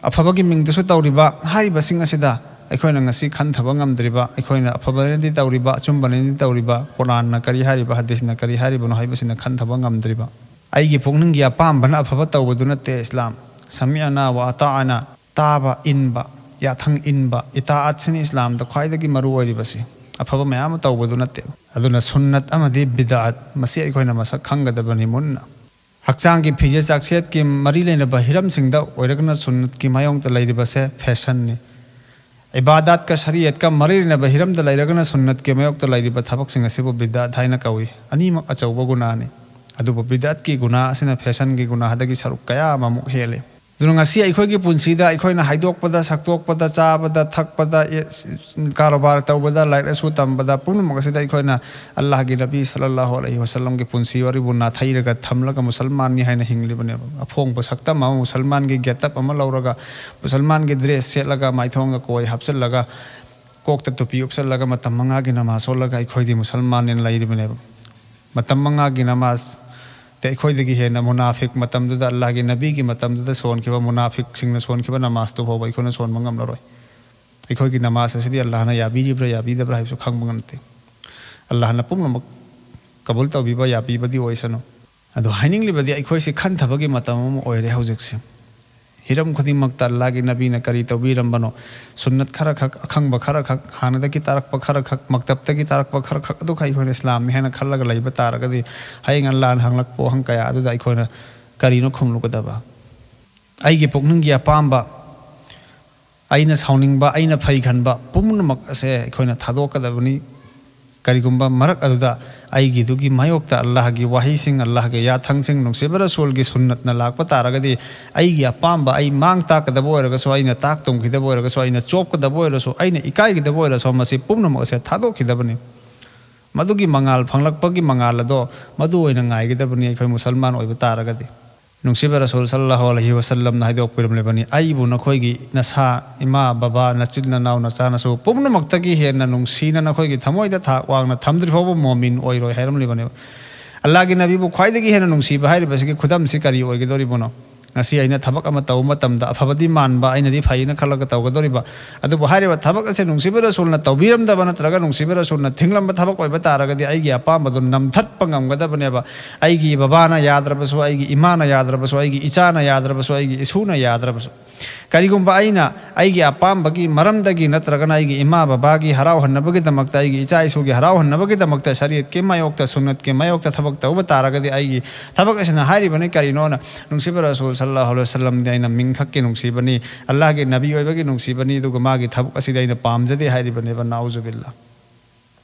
ꯑꯐꯕꯒꯤ ꯃꯤꯡꯗꯁꯨ ꯇꯧꯔꯤꯕ ꯍꯥꯏꯔꯤꯕꯁꯤꯡ ꯑꯁꯤꯗ ꯑꯩꯈꯣꯏꯅ ꯉꯁꯤ ꯈꯟꯊꯕ ꯉꯝꯗ꯭ꯔꯤꯕ, ꯑꯩꯈꯣꯏꯅ ꯑꯐꯕꯅꯗꯤ ꯇꯧꯔꯤꯕ, ꯑꯆꯨꯝꯕꯅꯗꯤ ꯇꯧꯔꯤꯕ, ꯀꯨꯔꯥꯟꯅ ꯀꯔꯤ ꯍꯥꯏꯔꯤꯕ, ꯍꯗꯤꯁꯅ ꯀꯔꯤ ꯍꯥꯏꯔꯤꯕꯅꯣ ꯍꯥꯏꯕꯁꯤꯅ ꯈꯟꯊꯕ ꯉꯝꯗ꯭ꯔꯤꯕ꯫ ꯑꯩꯒꯤ ꯄꯨꯛꯅꯤꯡꯒꯤ ꯑꯄꯥꯝꯕꯅ ꯑꯐꯕ ꯇꯧꯕꯗꯨ ꯅꯠꯇꯦ ꯏꯁꯂꯥꯝ꯫ ꯁꯃꯤꯑꯅꯥ ꯋꯥ ꯑꯇꯥꯑꯅꯥ, ꯇꯥꯕ, ꯏꯟꯕ, ꯌꯥꯊꯪ ꯏꯟꯕ, ꯏꯇꯥꯑꯠꯁꯤꯅꯤ ꯏꯁꯂꯥꯝꯗ ꯈ꯭ꯋꯥꯏꯗꯒꯤ ꯃꯔꯨ ꯑꯣꯏꯔꯤꯕꯁꯤ꯫ ꯑꯐꯕ ꯃꯌꯥꯝ ꯑꯃ ꯇꯧꯕꯗꯨ ꯅꯠꯇꯦ꯫ ꯑꯗꯨꯅ ꯁꯨꯟꯅꯠ ꯑꯃꯗꯤ ꯕꯤꯗꯥꯑꯠ, ꯃꯁꯤ ꯑꯩꯈꯣꯏꯅ ꯃꯁꯛ ꯈꯪꯒꯗꯕꯅꯤ ꯃꯨꯟꯅ꯫ ꯍꯛꯆꯥꯡꯒꯤ ꯐꯤꯖꯦꯠ ꯆꯥꯛꯁꯦꯠꯀꯤ ꯃꯔꯤ ꯂꯩꯅꯕ ꯍꯤꯔꯝꯁꯤꯡꯗ ꯑꯣꯏꯔꯒꯅ ꯁꯨꯟꯅꯠꯀꯤ ꯃꯥꯌꯣꯛꯇ ꯂꯩꯔꯤꯕꯁꯦ ꯐꯦꯁꯟꯅꯤ꯫ ꯏꯕꯥꯗꯥꯠꯀ ꯁꯔꯤꯌꯠꯀ ꯃꯔꯤ ꯂꯩꯅꯕ ꯍꯤꯔꯝꯗ ꯂꯩꯔꯒꯅ ꯁꯨꯟꯅꯠꯀꯤ ꯃꯥꯌꯣꯛꯇ ꯂꯩꯔꯤꯕ ꯊꯕꯛꯁꯤꯡ ꯑꯁꯤꯕꯨ ꯕꯤꯗꯥꯠ ꯍꯥꯏꯅ ꯀꯧꯏ꯫ ꯑꯅꯤꯃꯛ ꯑꯆꯧꯕ ꯒꯨꯅꯥꯅꯤ꯫ ꯑꯗꯨꯕꯨ ꯕꯤꯗꯥꯠꯀꯤ ꯒꯨꯅꯥ ꯑꯁꯤꯅ ꯐꯦꯁꯟꯒꯤ ꯒꯨꯅꯥꯗꯒꯤ ꯁꯔꯨꯛ ꯀꯌꯥ ꯑꯃꯃꯨꯛ ꯍꯦꯜꯂꯤ꯫ ꯑꯗꯨꯅ ꯉꯁꯤ ꯑꯩꯈꯣꯏꯒꯤ ꯄꯨꯟꯁꯤꯗ ꯑꯩꯈꯣꯏꯅ ꯍꯥꯏꯗꯣꯛꯄꯗ, ꯁꯛꯇꯣꯛꯄꯗ, ꯆꯥꯕꯗ, ꯊꯛꯄꯗ, ꯑꯦ, ꯀꯥꯔꯣꯕꯥꯔ ꯇꯧꯕꯗ, ꯂꯥꯏꯔꯤꯛ ꯂꯥꯏꯁꯨ ꯇꯝꯕꯗ, ꯄꯨꯝꯅꯃꯛ ꯑꯁꯤꯗ ꯑꯩꯈꯣꯏꯅ ꯑꯜꯂꯥꯍꯒꯤ ꯅꯕꯤ ꯁꯜꯂꯜꯂꯥꯍꯨ ꯑꯂꯩꯍꯤ ꯋꯥꯁꯜꯂꯝꯒꯤ ꯄꯨꯟꯁꯤ ꯋꯥꯔꯤꯕꯨ ꯅꯥꯊꯩꯔꯒ ꯊꯝꯂꯒ ꯃꯨꯁꯜꯃꯥꯟꯅꯤ ꯍꯥꯏꯅ ꯍꯤꯡꯂꯤꯕꯅꯦꯕ꯫ ꯑꯐꯣꯡꯕ ꯁꯛꯇꯝ ꯑꯃ, ꯃꯨꯁꯜꯃꯥꯟꯒꯤ ꯒꯦꯇꯞ ꯑꯃ ꯂꯧꯔꯒ, ꯃꯨꯁꯜꯃꯥꯟꯒꯤ ꯗ꯭ꯔꯦꯁ ꯁꯦꯠꯂꯒ, ꯃꯥꯏꯊꯣꯡꯒ ꯀꯣꯏ ꯍꯥꯞꯆꯤꯜꯂꯒ, ꯀꯣꯛꯇ ꯇꯨꯄꯤ ꯎꯞꯁꯜꯂꯒ, ꯃꯇꯝ ꯃꯉꯥꯒꯤ ꯅꯃꯥꯖ ꯁꯣꯜꯂꯒ ꯑꯩꯈꯣꯏꯗꯤ ꯃꯨꯁꯜꯃꯥꯟꯅꯦꯅ ꯂꯩꯔꯤꯕꯅꯦꯕ꯫ ꯃꯇꯝ ꯃꯉꯥꯒꯤ ꯅꯃꯥꯖ ꯇ ꯑꯩꯈꯣꯏꯗꯒꯤ ꯍꯦꯟꯅ ꯃꯨꯅꯥꯐꯤꯛ ꯃꯇꯝꯗꯨꯗ, ꯑꯜꯂꯥꯍꯒꯤ ꯅꯕꯤꯒꯤ ꯃꯇꯝꯗꯨꯗ ꯁꯣꯟꯈꯤꯕ ꯃꯨꯅꯥꯐꯤꯛꯁꯤꯡꯅ ꯁꯣꯟꯈꯤꯕ ꯅꯃꯥꯖꯇꯨ ꯐꯥꯎꯕ ꯑꯩꯈꯣꯏꯅ ꯁꯣꯟꯕ ꯉꯝꯂꯔꯣꯏ꯫ ꯑꯩꯈꯣꯏꯒꯤ ꯅꯃꯥꯖ ꯑꯁꯤꯗꯤ ꯑꯜꯂꯥꯍꯅ ꯌꯥꯕꯤꯔꯤꯕ꯭ꯔꯥ ꯌꯥꯕꯤꯗꯕ꯭ꯔꯥ ꯍꯥꯏꯕꯁꯨ ꯈꯪꯕ ꯉꯝꯗꯦ꯫ ꯑꯜꯂꯥꯍꯅ ꯄꯨꯝꯅꯃꯛ ꯀꯕꯨꯜ ꯇꯧꯕꯤꯕ ꯌꯥꯕꯤꯕꯗꯤ ꯑꯣꯏꯁꯅꯨ꯫ ꯑꯗꯣ ꯍꯥꯏꯅꯤꯡꯂꯤꯕꯗꯤ, ꯑꯩꯈꯣꯏꯁꯤ ꯈꯟꯊꯕꯒꯤ ꯃꯇꯝ ꯑꯃ ꯑꯣꯏꯔꯦ ꯍꯧꯖꯤꯛꯁꯦ꯫ ꯍꯤꯔꯝ ꯈꯨꯗꯤꯡꯃꯛꯇ ꯑꯜꯂꯥꯍꯒꯤ ꯅꯕꯤꯅ ꯀꯔꯤ ꯇꯧꯕꯤꯔꯝꯕꯅꯣ, ꯁꯨꯟꯅꯠ ꯈꯔꯈꯛ, ꯑꯈꯪꯕ ꯈꯔꯈꯛ, ꯍꯥꯟꯅꯗꯒꯤ ꯇꯥꯔꯛꯄ ꯈꯔꯈꯛ, ꯃꯛꯇꯕꯇꯒꯤ ꯇꯥꯔꯛꯄ ꯈꯔꯈꯛ ꯑꯗꯨꯈꯛ ꯑꯩꯈꯣꯏꯅ ꯏꯁꯂꯥꯝꯅꯤ ꯍꯥꯏꯅ ꯈꯜꯂꯒ ꯂꯩꯕ ꯇꯥꯔꯒꯗꯤ, ꯍꯌꯦꯡ ꯑꯜꯂꯥꯍꯅ ꯍꯪꯂꯛꯄ ꯋꯥꯍꯪ ꯀꯌꯥ ꯑꯗꯨꯗ ꯑꯩꯈꯣꯏꯅ ꯀꯔꯤꯅꯣ ꯈꯨꯝꯂꯨꯒꯗꯕ? ꯑꯩꯒꯤ ꯄꯨꯛꯅꯤꯡꯒꯤ ꯑꯄꯥꯝꯕ, ꯑꯩꯅ ꯁꯥꯎꯅꯤꯡꯕ, ꯑꯩꯅ ꯐꯩ ꯈꯟꯕ ꯄꯨꯝꯅꯃꯛ ꯑꯁꯦ ꯑꯩꯈꯣꯏꯅ ꯊꯥꯗꯣꯛꯀꯗꯕꯅꯤ꯫ ꯀꯔꯤꯒꯨꯝꯕ ꯃꯔꯛ ꯑꯗꯨꯗ ꯑꯩꯒꯤꯗꯨꯒꯤ ꯃꯥꯌꯣꯛꯇ ꯑꯜꯂꯥꯍꯒꯤ ꯋꯥꯍꯩꯁꯤꯡ, ꯑꯜꯂꯥꯍꯒꯤ ꯌꯥꯊꯪꯁꯤꯡ, ꯅꯨꯡꯁꯤꯕ ꯔꯁꯨꯜꯒꯤ ꯁꯨꯟꯅꯠꯅ ꯂꯥꯛꯄ ꯇꯥꯔꯒꯗꯤ, ꯑꯩꯒꯤ ꯑꯄꯥꯝꯕ, ꯑꯩ ꯃꯥꯡ ꯇꯥꯛꯀꯗꯕ ꯑꯣꯏꯔꯒꯁꯨ, ꯑꯩꯅ ꯇꯥꯛ ꯇꯨꯝꯈꯤꯗꯕ ꯑꯣꯏꯔꯒꯁꯨ, ꯑꯩꯅ ꯆꯣꯞꯀꯗꯕ ꯑꯣꯏꯔꯁꯨ, ꯑꯩꯅ ꯏꯀꯥꯏꯒꯗꯕ ꯑꯣꯏꯔꯁꯨ, ꯃꯁꯤ ꯄꯨꯝꯅꯃꯛ ꯑꯁꯦ ꯊꯥꯗꯣꯛꯈꯤꯗꯕꯅꯤ꯫ ꯃꯗꯨꯒꯤ ꯃꯉꯥꯜ ꯐꯪꯂꯛꯄꯒꯤ ꯃꯉꯥꯜ ꯑꯗꯣ ꯃꯗꯨ ꯑꯣꯏꯅ ꯉꯥꯏꯒꯗꯕꯅꯤ ꯑꯩꯈꯣꯏ ꯃꯨꯁꯜꯃꯥꯟ ꯑꯣꯏꯕ ꯇꯥꯔꯒꯗꯤ꯫ ꯅꯨꯡꯁꯤꯕ ꯔꯁꯨꯜ ꯁꯜꯂꯜꯂꯥꯍꯨ ꯑꯂꯩꯍꯤ ꯋꯥꯁꯜꯂꯝꯅ ꯍꯥꯏꯗꯣꯛꯄꯤꯔꯝꯂꯤꯕꯅꯤ, "ꯑꯩꯕꯨ ꯅꯈꯣꯏꯒꯤ ꯅꯁꯥ, ꯏꯃꯥ, ꯕꯕꯥ, ꯅꯆꯤꯟ ꯅꯅꯥꯎ, ꯅꯆꯥ ꯅꯁꯨ ꯄꯨꯝꯅꯃꯛꯇꯒꯤ ꯍꯦꯟꯅ ꯅꯨꯡꯁꯤꯅ ꯅꯈꯣꯏꯒꯤ ꯊꯃꯣꯏꯗ ꯊꯥꯛ ꯋꯥꯡꯅ ꯊꯝꯗ꯭ꯔꯤ ꯐꯥꯎꯕ ꯃꯣꯃꯤꯟ ꯑꯣꯏꯔꯣꯏ" ꯍꯥꯏꯔꯝꯂꯤꯕꯅꯦꯕ꯫ ꯑꯜꯂꯥꯍꯒꯤ ꯅꯕꯤꯕꯨ ꯈ꯭ꯋꯥꯏꯗꯒꯤ ꯍꯦꯟꯅ ꯅꯨꯡꯁꯤꯕ ꯍꯥꯏꯔꯤꯕꯁꯤꯒꯤ ꯈꯨꯗꯝꯁꯤ ꯀꯔꯤ ꯑꯣꯏꯒꯗꯧꯔꯤꯕꯅꯣ? ꯉꯁꯤ ꯑꯩꯅ ꯊꯕꯛ ꯑꯃ ꯇꯧꯕ ꯃꯇꯝꯗ ꯑꯐꯕꯗꯤ ꯃꯥꯟꯕ, ꯑꯩꯅꯗꯤ ꯐꯩꯅ ꯈꯜꯂꯒ ꯇꯧꯒꯗꯧꯔꯤꯕ, ꯑꯗꯨꯕꯨ ꯍꯥꯏꯔꯤꯕ ꯊꯕꯛ ꯑꯁꯦ ꯅꯨꯡꯁꯤꯕ ꯔꯁꯨꯜꯅ ꯇꯧꯕꯤꯔꯝꯗꯕ ꯅꯠꯇ꯭ꯔꯒ ꯅꯨꯡꯁꯤꯕ ꯔꯁꯨꯜꯅ ꯊꯤꯡꯂꯝꯕ ꯊꯕꯛ ꯑꯣꯏꯕ ꯇꯥꯔꯒꯗꯤ ꯑꯩꯒꯤ ꯑꯄꯥꯝꯕꯗꯨ ꯅꯝꯊꯠꯄ ꯉꯝꯒꯗꯕꯅꯦꯕ꯫ ꯑꯩꯒꯤ ꯕꯕꯥꯅ ꯌꯥꯗ꯭ꯔꯕꯁꯨ, ꯑꯩꯒꯤ ꯏꯃꯥꯅ ꯌꯥꯗ꯭ꯔꯕꯁꯨ, ꯑꯩꯒꯤ ꯏꯆꯥꯅ ꯌꯥꯗ꯭ꯔꯕꯁꯨ, ꯑꯩꯒꯤ ꯏꯁꯨꯅ ꯌꯥꯗ꯭ꯔꯕꯁꯨ, ꯀꯔꯤꯒꯨꯝꯕ ꯑꯩꯅ ꯑꯩꯒꯤ ꯑꯄꯥꯝꯕꯒꯤ ꯃꯔꯝꯗꯒꯤ ꯅꯠꯇ꯭ꯔꯒꯅ ꯑꯩꯒꯤ ꯏꯃꯥ ꯕꯕꯥꯒꯤ ꯍꯔꯥꯎꯍꯟꯅꯕꯒꯤꯗꯃꯛꯇ, ꯑꯩꯒꯤ ꯏꯆꯥ ꯏꯁꯨꯒꯤ ꯍꯔꯥꯎꯍꯟꯅꯕꯒꯤꯗꯃꯛꯇ ꯁꯔꯤꯌꯠꯀꯤ ꯃꯥꯌꯣꯛꯇ, ꯁꯨꯟꯅꯠꯀꯤ ꯃꯥꯌꯣꯛꯇ ꯊꯕꯛ ꯇꯧꯕ ꯇꯥꯔꯒꯗꯤ, ꯑꯩꯒꯤ ꯊꯕꯛ ꯑꯁꯤꯅ ꯍꯥꯏꯔꯤꯕꯅꯤ ꯀꯔꯤꯅꯣꯅ, ꯅꯨꯡꯁꯤꯕ ꯔꯁꯨꯜ ꯁꯜꯂꯜꯂꯥꯍꯨ ꯑꯂꯩꯍꯤ ꯋꯥꯁꯜꯂꯝꯗꯤ ꯑꯩꯅ ꯃꯤꯡꯈꯛꯀꯤ ꯅꯨꯡꯁꯤꯕꯅꯤ, ꯑꯜꯂꯥꯍꯒꯤ ꯅꯕꯤ ꯑꯣꯏꯕꯒꯤ ꯅꯨꯡꯁꯤꯕꯅꯤ, ꯑꯗꯨꯒ ꯃꯥꯒꯤ ꯊꯕꯛ ꯑꯁꯤꯗꯤ ꯑꯩꯅ ꯄꯥꯝꯖꯗꯦ ꯍꯥꯏꯔꯤꯕꯅꯦꯕ, ꯅꯥꯎꯖꯨꯕꯤꯜꯂꯥ꯫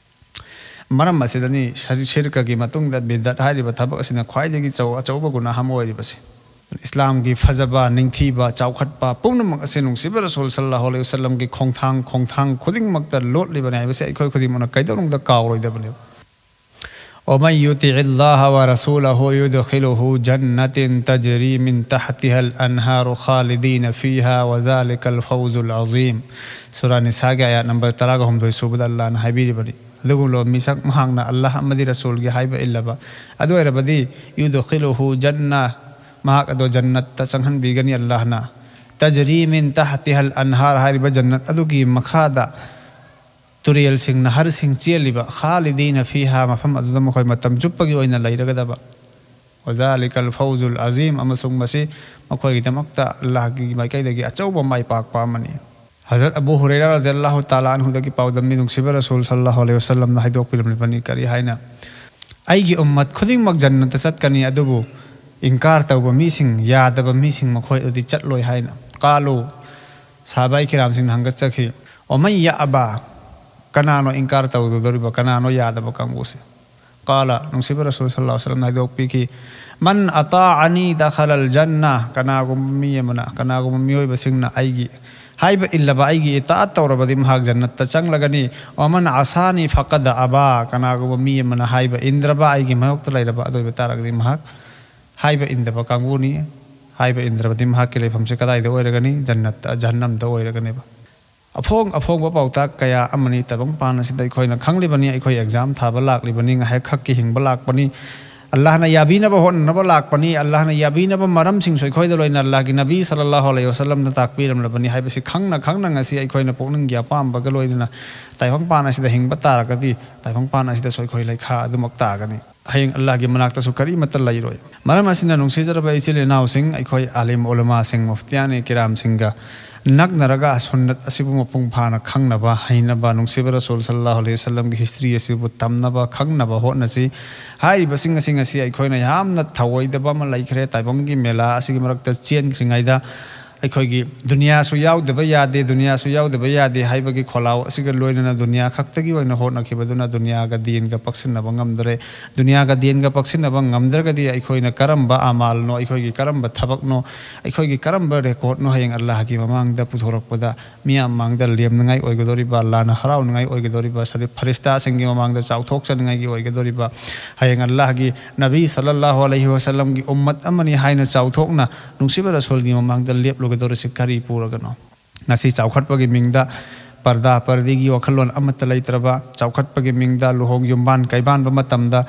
ꯃꯔꯝ ꯑꯁꯤꯗꯅꯤ ꯁꯔꯤ-, ꯁꯤꯔꯀꯒꯤ ꯃꯇꯨꯡꯗ ꯕꯤꯗꯠ ꯍꯥꯏꯔꯤꯕ ꯊꯕꯛ ꯑꯁꯤꯅ ꯈ꯭ꯋꯥꯏꯗꯒꯤ ꯆꯧ-, ꯑꯆꯧꯕ ꯒꯨꯅꯥꯍ ꯑꯃ ꯑꯣꯏꯔꯤꯕꯁꯤ꯫ ꯏꯁꯂꯥꯝꯒꯤ ꯐꯖꯕ, ꯅꯤꯡꯊꯤꯕ, ꯆꯥꯎꯈꯠꯄ ꯄꯨꯝꯅꯃꯛ ꯑꯁꯤ ꯅꯨꯡꯁꯤꯕ ꯔꯁꯨꯜ ꯁꯜꯂꯜꯂꯥꯍꯨ ꯑꯂꯩꯍꯤ ꯋꯥꯁꯜꯂꯝꯒꯤ ꯈꯣꯡꯊꯥꯡ, ꯈꯣꯡꯊꯥꯡ ꯈꯨꯗꯤꯡꯃꯛꯇ ꯂꯣꯠꯂꯤꯕꯅꯤ ꯍꯥꯏꯕꯁꯤ ꯑꯩꯈꯣꯏ ꯈꯨꯗꯤꯡꯃꯛꯅ ꯀꯩꯗꯧꯅꯨꯡꯗ ꯀꯥꯎꯔꯣꯏꯗꯕꯅꯦꯕ꯫ ومن يطع الله ورسوله يدخله جنات تجري من تحتها الأنهار خالدين فيها وذلك الفوز العظيم. ꯁꯨꯔꯥ ꯅꯤꯁꯥꯒꯤ ꯑꯥꯌꯥꯠ ꯅꯝꯕꯔ ꯇꯔꯥꯒ ꯍꯨꯝꯗꯣꯏ ꯁꯨꯕꯗ ꯑꯜꯂꯥꯍꯅ ꯍꯥꯏꯕꯤꯔꯤꯕꯅꯤ, ꯑꯗꯨꯒꯨꯝꯂꯕ ꯃꯤꯁꯛ ꯃꯍꯥꯛꯅ ꯑꯜꯂꯥꯍ ꯑꯃꯗꯤ ꯔꯁꯨꯜꯒꯤ ꯍꯥꯏꯕ ꯏꯜꯂꯕ ꯑꯗꯨ ꯑꯣꯏꯔꯕꯗꯤ, يدخله جنة, ꯃꯍꯥꯛ ꯑꯗꯣ ꯖꯟꯅꯠꯇ ꯆꯪꯍꯟꯕꯤꯒꯅꯤ ꯑꯜꯂꯥꯍꯅ꯫ تجري من تحتها الأنهار ꯍꯥꯏꯔꯤꯕ ꯖꯟꯅꯠ ꯑꯗꯨꯒꯤ ꯃꯈꯥꯗ ꯇꯨꯔꯦꯜꯁꯤꯡ, ꯅꯍꯔꯁꯤꯡ ꯆꯦꯜꯂꯤꯕ, خالدين فيها, ꯃꯐꯝ ꯑꯗꯨꯗ ꯃꯈꯣꯏ ꯃꯇꯝ ꯆꯨꯞꯄꯒꯤ ꯑꯣꯏꯅ ꯂꯩꯔꯒꯗꯕ꯫ وذلك الفوز العظيم, ꯑꯃꯁꯨꯡ ꯃꯁꯤ ꯃꯈꯣꯏꯒꯤꯗꯃꯛꯇ ꯑꯜꯂꯥꯍꯒꯤ ꯃꯥꯏꯀꯩꯗꯒꯤ ꯑꯆꯧꯕ ꯃꯥꯏ ꯄꯥꯛꯄ ꯑꯃꯅꯤ꯫ ꯍꯖꯔꯠ ꯑꯕꯨ ꯍꯨꯔꯩꯔꯥ ꯔꯖꯤꯌꯜꯂꯥꯍꯨ ꯇꯥꯂꯥ ꯑꯟꯍꯨꯗꯒꯤ ꯄꯥꯎꯗꯝꯃꯤ, ꯅꯨꯡꯁꯤꯕ ꯔꯁꯨꯜ ꯁꯜꯂꯜꯂꯥꯍꯨ ꯑꯂꯩꯍꯤ ꯋꯥꯁꯜꯂꯝꯅ ꯍꯥꯏꯗꯣꯛꯄꯤꯔꯝꯂꯤꯕꯅꯤ ꯀꯔꯤ ꯍꯥꯏꯅ, "ꯑꯩꯒꯤ ꯎꯝꯃꯠ ꯈꯨꯗꯤꯡꯃꯛ ꯖꯟꯅꯠꯇ ꯆꯠꯀꯅꯤ, ꯑꯗꯨꯕꯨ ꯏꯟꯀꯥꯔ ꯇꯧꯕ ꯃꯤꯁꯤꯡ, ꯌꯥꯗꯕ ꯃꯤꯁꯤꯡ, ꯃꯈꯣꯏ ꯑꯗꯨꯗꯤ ꯆꯠꯂꯣꯏ" ꯍꯥꯏꯅ꯫ قالوا, ꯁꯍꯥꯕꯥꯏ ꯀꯤꯔꯥꯝꯁꯤꯡꯅ ꯍꯪꯒꯠꯆꯈꯤ, "ومن يأبى, ꯀꯅꯥꯅꯣ ꯏꯟꯀꯥꯔ ꯇꯧꯒꯗꯧꯔꯤꯕ, ꯀꯅꯥꯅꯣ ꯌꯥꯗꯕ ꯀꯥꯡꯕꯨꯁꯦ?" قال, ꯅꯨꯡꯁꯤꯕ ꯔꯁꯨꯜ ꯁꯜꯂꯜꯂꯥꯍꯨ ꯑꯂꯩꯍꯤ ꯋꯥꯁꯜꯂꯝꯅ ꯍꯥꯏꯗꯣꯛꯄꯤꯈꯤ, "من أطاعني دخل الجنة, ꯀꯅꯥꯒꯨꯝꯕ ꯃꯤ ꯑꯃꯅ, ꯀꯅꯥꯒꯨꯝꯕ ꯃꯤꯑꯣꯏꯕꯁꯤꯡꯅ ꯑꯩꯒꯤ ꯍꯥꯏꯕ ꯏꯜꯂꯕ, ꯑꯩꯒꯤ ꯏꯇꯥꯑꯠ ꯇꯧꯔꯕꯗꯤ ꯃꯍꯥꯛ ꯖꯟꯅꯠꯇ ꯆꯪꯂꯒꯅꯤ꯫ ومن عصاني فقد أبى, ꯀꯅꯥꯒꯨꯝꯕ ꯃꯤ ꯑꯃꯅ ꯍꯥꯏꯕ ꯏꯟꯗ꯭ꯔꯕ, ꯑꯩꯒꯤ ꯃꯥꯌꯣꯛꯇ ꯂꯩꯔꯕ, ꯑꯗꯨ ꯑꯣꯏꯕ ꯇꯥꯔꯒꯗꯤ ꯃꯍꯥꯛ ꯍꯥꯏꯕ ꯏꯟꯗꯕ ꯀꯥꯡꯕꯨꯅꯤ꯫ ꯍꯥꯏꯕ ꯏꯟꯗ꯭ꯔꯕꯗꯤ ꯃꯍꯥꯛꯀꯤ ꯂꯩꯐꯝꯁꯦ ꯀꯗꯥꯏꯗ ꯑꯣꯏꯔꯒꯅꯤ? ꯖꯟꯅꯠꯇ, ꯖꯍꯟꯅꯝꯗ ꯑꯣꯏꯔꯒꯅꯦꯕ꯫ ꯑꯐꯣꯡ ꯑꯐꯣꯡꯕ ꯄꯥꯎꯇꯥꯛ ꯀꯌꯥ ꯑꯃꯅꯤ ꯇꯥꯏꯕꯪ ꯄꯥꯟ ꯑꯁꯤꯗ ꯑꯩꯈꯣꯏꯅ ꯈꯪꯂꯤꯕꯅꯤ꯫ ꯑꯩꯈꯣꯏ ꯑꯦꯛꯖꯥꯝ ꯊꯥꯕ ꯂꯥꯛꯂꯤꯕꯅꯤ, ꯉꯥꯏꯍꯥꯛ ꯈꯛꯀꯤ ꯍꯤꯡꯕ ꯂꯥꯛꯄꯅꯤ꯫ ꯑꯜꯂꯥꯍꯅ ꯌꯥꯕꯤꯅꯕ ꯍꯣꯠꯅꯅꯕ ꯂꯥꯛꯄꯅꯤ꯫ ꯑꯜꯂꯥꯍꯅ ꯌꯥꯕꯤꯅꯕ ꯃꯔꯝꯁꯤꯡꯁꯨ ꯑꯩꯈꯣꯏꯗ ꯂꯣꯏꯅ ꯑꯜꯂꯥꯍꯒꯤ ꯅꯕꯤ ꯁꯜꯂꯜꯂꯥꯍꯨ ꯑꯂꯩꯍꯤ ꯋꯁꯜꯂꯝꯅ ꯇꯥꯛꯄꯤꯔꯝꯂꯕꯅꯤ ꯍꯥꯏꯕꯁꯤ ꯈꯪꯅ ꯈꯪꯅ ꯉꯁꯤ ꯑꯩꯈꯣꯏꯅ ꯄꯨꯛꯅꯤꯡꯒꯤ ꯑꯄꯥꯝꯕꯒ ꯂꯣꯏꯅꯅ ꯇꯥꯏꯕꯪ ꯄꯥꯟ ꯑꯁꯤꯗ ꯍꯤꯡꯕ ꯇꯥꯔꯒꯗꯤ, ꯇꯥꯏꯕꯪ ꯄꯥꯟ ꯑꯁꯤꯗꯁꯨ ꯑꯩꯈꯣꯏ ꯂꯩꯈꯥ ꯑꯗꯨꯃꯛ ꯇꯥꯒꯅꯤ꯫ ꯍꯌꯦꯡ ꯑꯜꯂꯥꯍꯒꯤ ꯃꯅꯥꯛꯇꯁꯨ ꯀꯔꯤꯃꯠꯇ ꯂꯩꯔꯣꯏ꯫ ꯃꯔꯝ ꯑꯁꯤꯅ, ꯅꯨꯡꯁꯤꯖꯔꯕ ꯏꯆꯤꯜ ꯏꯅꯥꯎꯁꯤꯡ, ꯑꯩꯈꯣꯏ ꯑꯥꯂꯤꯝ ꯎꯂꯃꯥꯁꯤꯡ, ꯃꯨꯐꯇꯤꯌꯥꯅꯤ ꯀꯤꯔꯥꯝꯁꯤꯡꯒ ꯅꯛꯅꯔꯒ ꯁꯨꯟꯅꯠ ꯑꯁꯤꯕꯨ ꯃꯄꯨꯡ ꯐꯥꯅ ꯈꯪꯅꯕ, ꯍꯩꯅꯕ, ꯅꯨꯡꯁꯤꯕ ꯔꯁꯨꯜ ꯁꯜꯂꯜꯂꯥꯍꯨ ꯑꯂꯩꯍꯤ ꯋꯁꯜꯂꯝꯒꯤ ꯍꯤꯁꯇ꯭ꯔꯤ ꯑꯁꯤꯕꯨ ꯇꯝꯅꯕ, ꯈꯪꯅꯕ ꯍꯣꯠꯅꯁꯤ꯫ ꯍꯥꯏꯔꯤꯕꯁꯤꯡ ꯑꯁꯤ ꯉꯁꯤ ꯑꯩꯈꯣꯏꯅ ꯌꯥꯝꯅ ꯊꯧꯑꯣꯏꯗꯕ ꯑꯃ ꯂꯩꯈ꯭ꯔꯦ꯫ ꯇꯥꯏꯕꯪꯒꯤ ꯃꯦꯂꯥ ꯑꯁꯤꯒꯤ ꯃꯔꯛꯇ ꯆꯦꯟꯈ꯭ꯔꯤꯉꯩꯗ ꯑꯩꯈꯣꯏꯒꯤ ꯗꯨꯅꯤꯌꯥꯁꯨ ꯌꯥꯎꯗꯕ ꯌꯥꯗꯦ, ꯗꯨꯅꯤꯌꯥꯁꯨ ꯌꯥꯎꯗꯕ ꯌꯥꯗꯦ ꯍꯥꯏꯕꯒꯤ ꯈꯣꯜꯂꯥꯎ ꯑꯁꯤꯒ ꯂꯣꯏꯅꯅ ꯗꯨꯅꯤꯌꯥ ꯈꯛꯇꯒꯤ ꯑꯣꯏꯅ ꯍꯣꯠꯅꯈꯤꯕꯗꯨꯅ ꯗꯨꯅꯤꯌꯥꯒ ꯗꯤꯟꯒ ꯄꯛꯁꯤꯟꯅꯕ ꯉꯝꯗ꯭ꯔꯦ꯫ ꯗꯨꯅꯤꯌꯥꯒ ꯗꯤꯟꯒ ꯄꯛꯁꯤꯟꯅꯕ ꯉꯝꯗ꯭ꯔꯒꯗꯤ ꯑꯩꯈꯣꯏꯅ ꯀꯔꯝꯕ ꯑꯃꯥꯜꯅꯣ, ꯑꯩꯈꯣꯏꯒꯤ ꯀꯔꯝꯕ ꯊꯕꯛꯅꯣ, ꯑꯩꯈꯣꯏꯒꯤ ꯀꯔꯝꯕ ꯔꯦꯀꯣꯔꯠꯅꯣ ꯍꯌꯦꯡ ꯑꯜꯂꯥꯍꯒꯤ ꯃꯃꯥꯡꯗ ꯄꯨꯊꯣꯔꯛꯄꯗ ꯃꯤꯌꯥꯝ ꯃꯥꯡꯗ ꯂꯦꯝꯅꯉꯥꯏ ꯑꯣꯏꯒꯗꯧꯔꯤꯕ, ꯑꯜꯂꯥꯍꯅ ꯍꯔꯥꯎꯅꯉꯥꯏ ꯑꯣꯏꯒꯗꯧꯔꯤꯕ, ꯁꯔꯤ-, ꯐꯔꯤꯁꯇꯥꯁꯤꯡꯒꯤ ꯃꯃꯥꯡꯗ ꯆꯥꯎꯊꯣꯛꯆꯅꯤꯡꯉꯥꯏꯒꯤ ꯑꯣꯏꯒꯗꯧꯔꯤꯕ, ꯍꯌꯦꯡ ꯑꯜꯂꯥꯍꯒꯤ ꯅꯕꯤ ꯁꯜꯂꯜꯂꯥꯍꯨ ꯑꯂꯩꯍꯤ ꯋꯁꯜꯂꯝꯒꯤ ꯎꯝꯃꯠ ꯑꯃꯅꯤ ꯍꯥꯏꯅ ꯆꯥꯎꯊꯣꯛꯅ ꯅꯨꯡꯁꯤꯕ ꯔꯁꯨꯜꯒꯤ ꯃꯃꯥꯡꯗ ꯂꯦꯞꯂꯨꯒꯗꯧꯔꯤꯁꯤ ꯀꯔꯤ ꯄꯨꯔꯒꯅꯣ? ꯉꯁꯤ ꯆꯥꯎꯈꯠꯄꯒꯤ ꯃꯤꯡꯗ ꯄꯔꯗꯥ ꯄꯔꯗꯤꯒꯤ ꯋꯥꯈꯜꯂꯣꯟ ꯑꯃꯠꯇ ꯂꯩꯇ꯭ꯔꯕ, ꯆꯥꯎꯈꯠꯄꯒꯤ ꯃꯤꯡꯗ ꯂꯨꯍꯣꯡ ꯌꯨꯝꯕꯥꯟ ꯀꯩꯕꯥꯟꯕ ꯃꯇꯝꯗ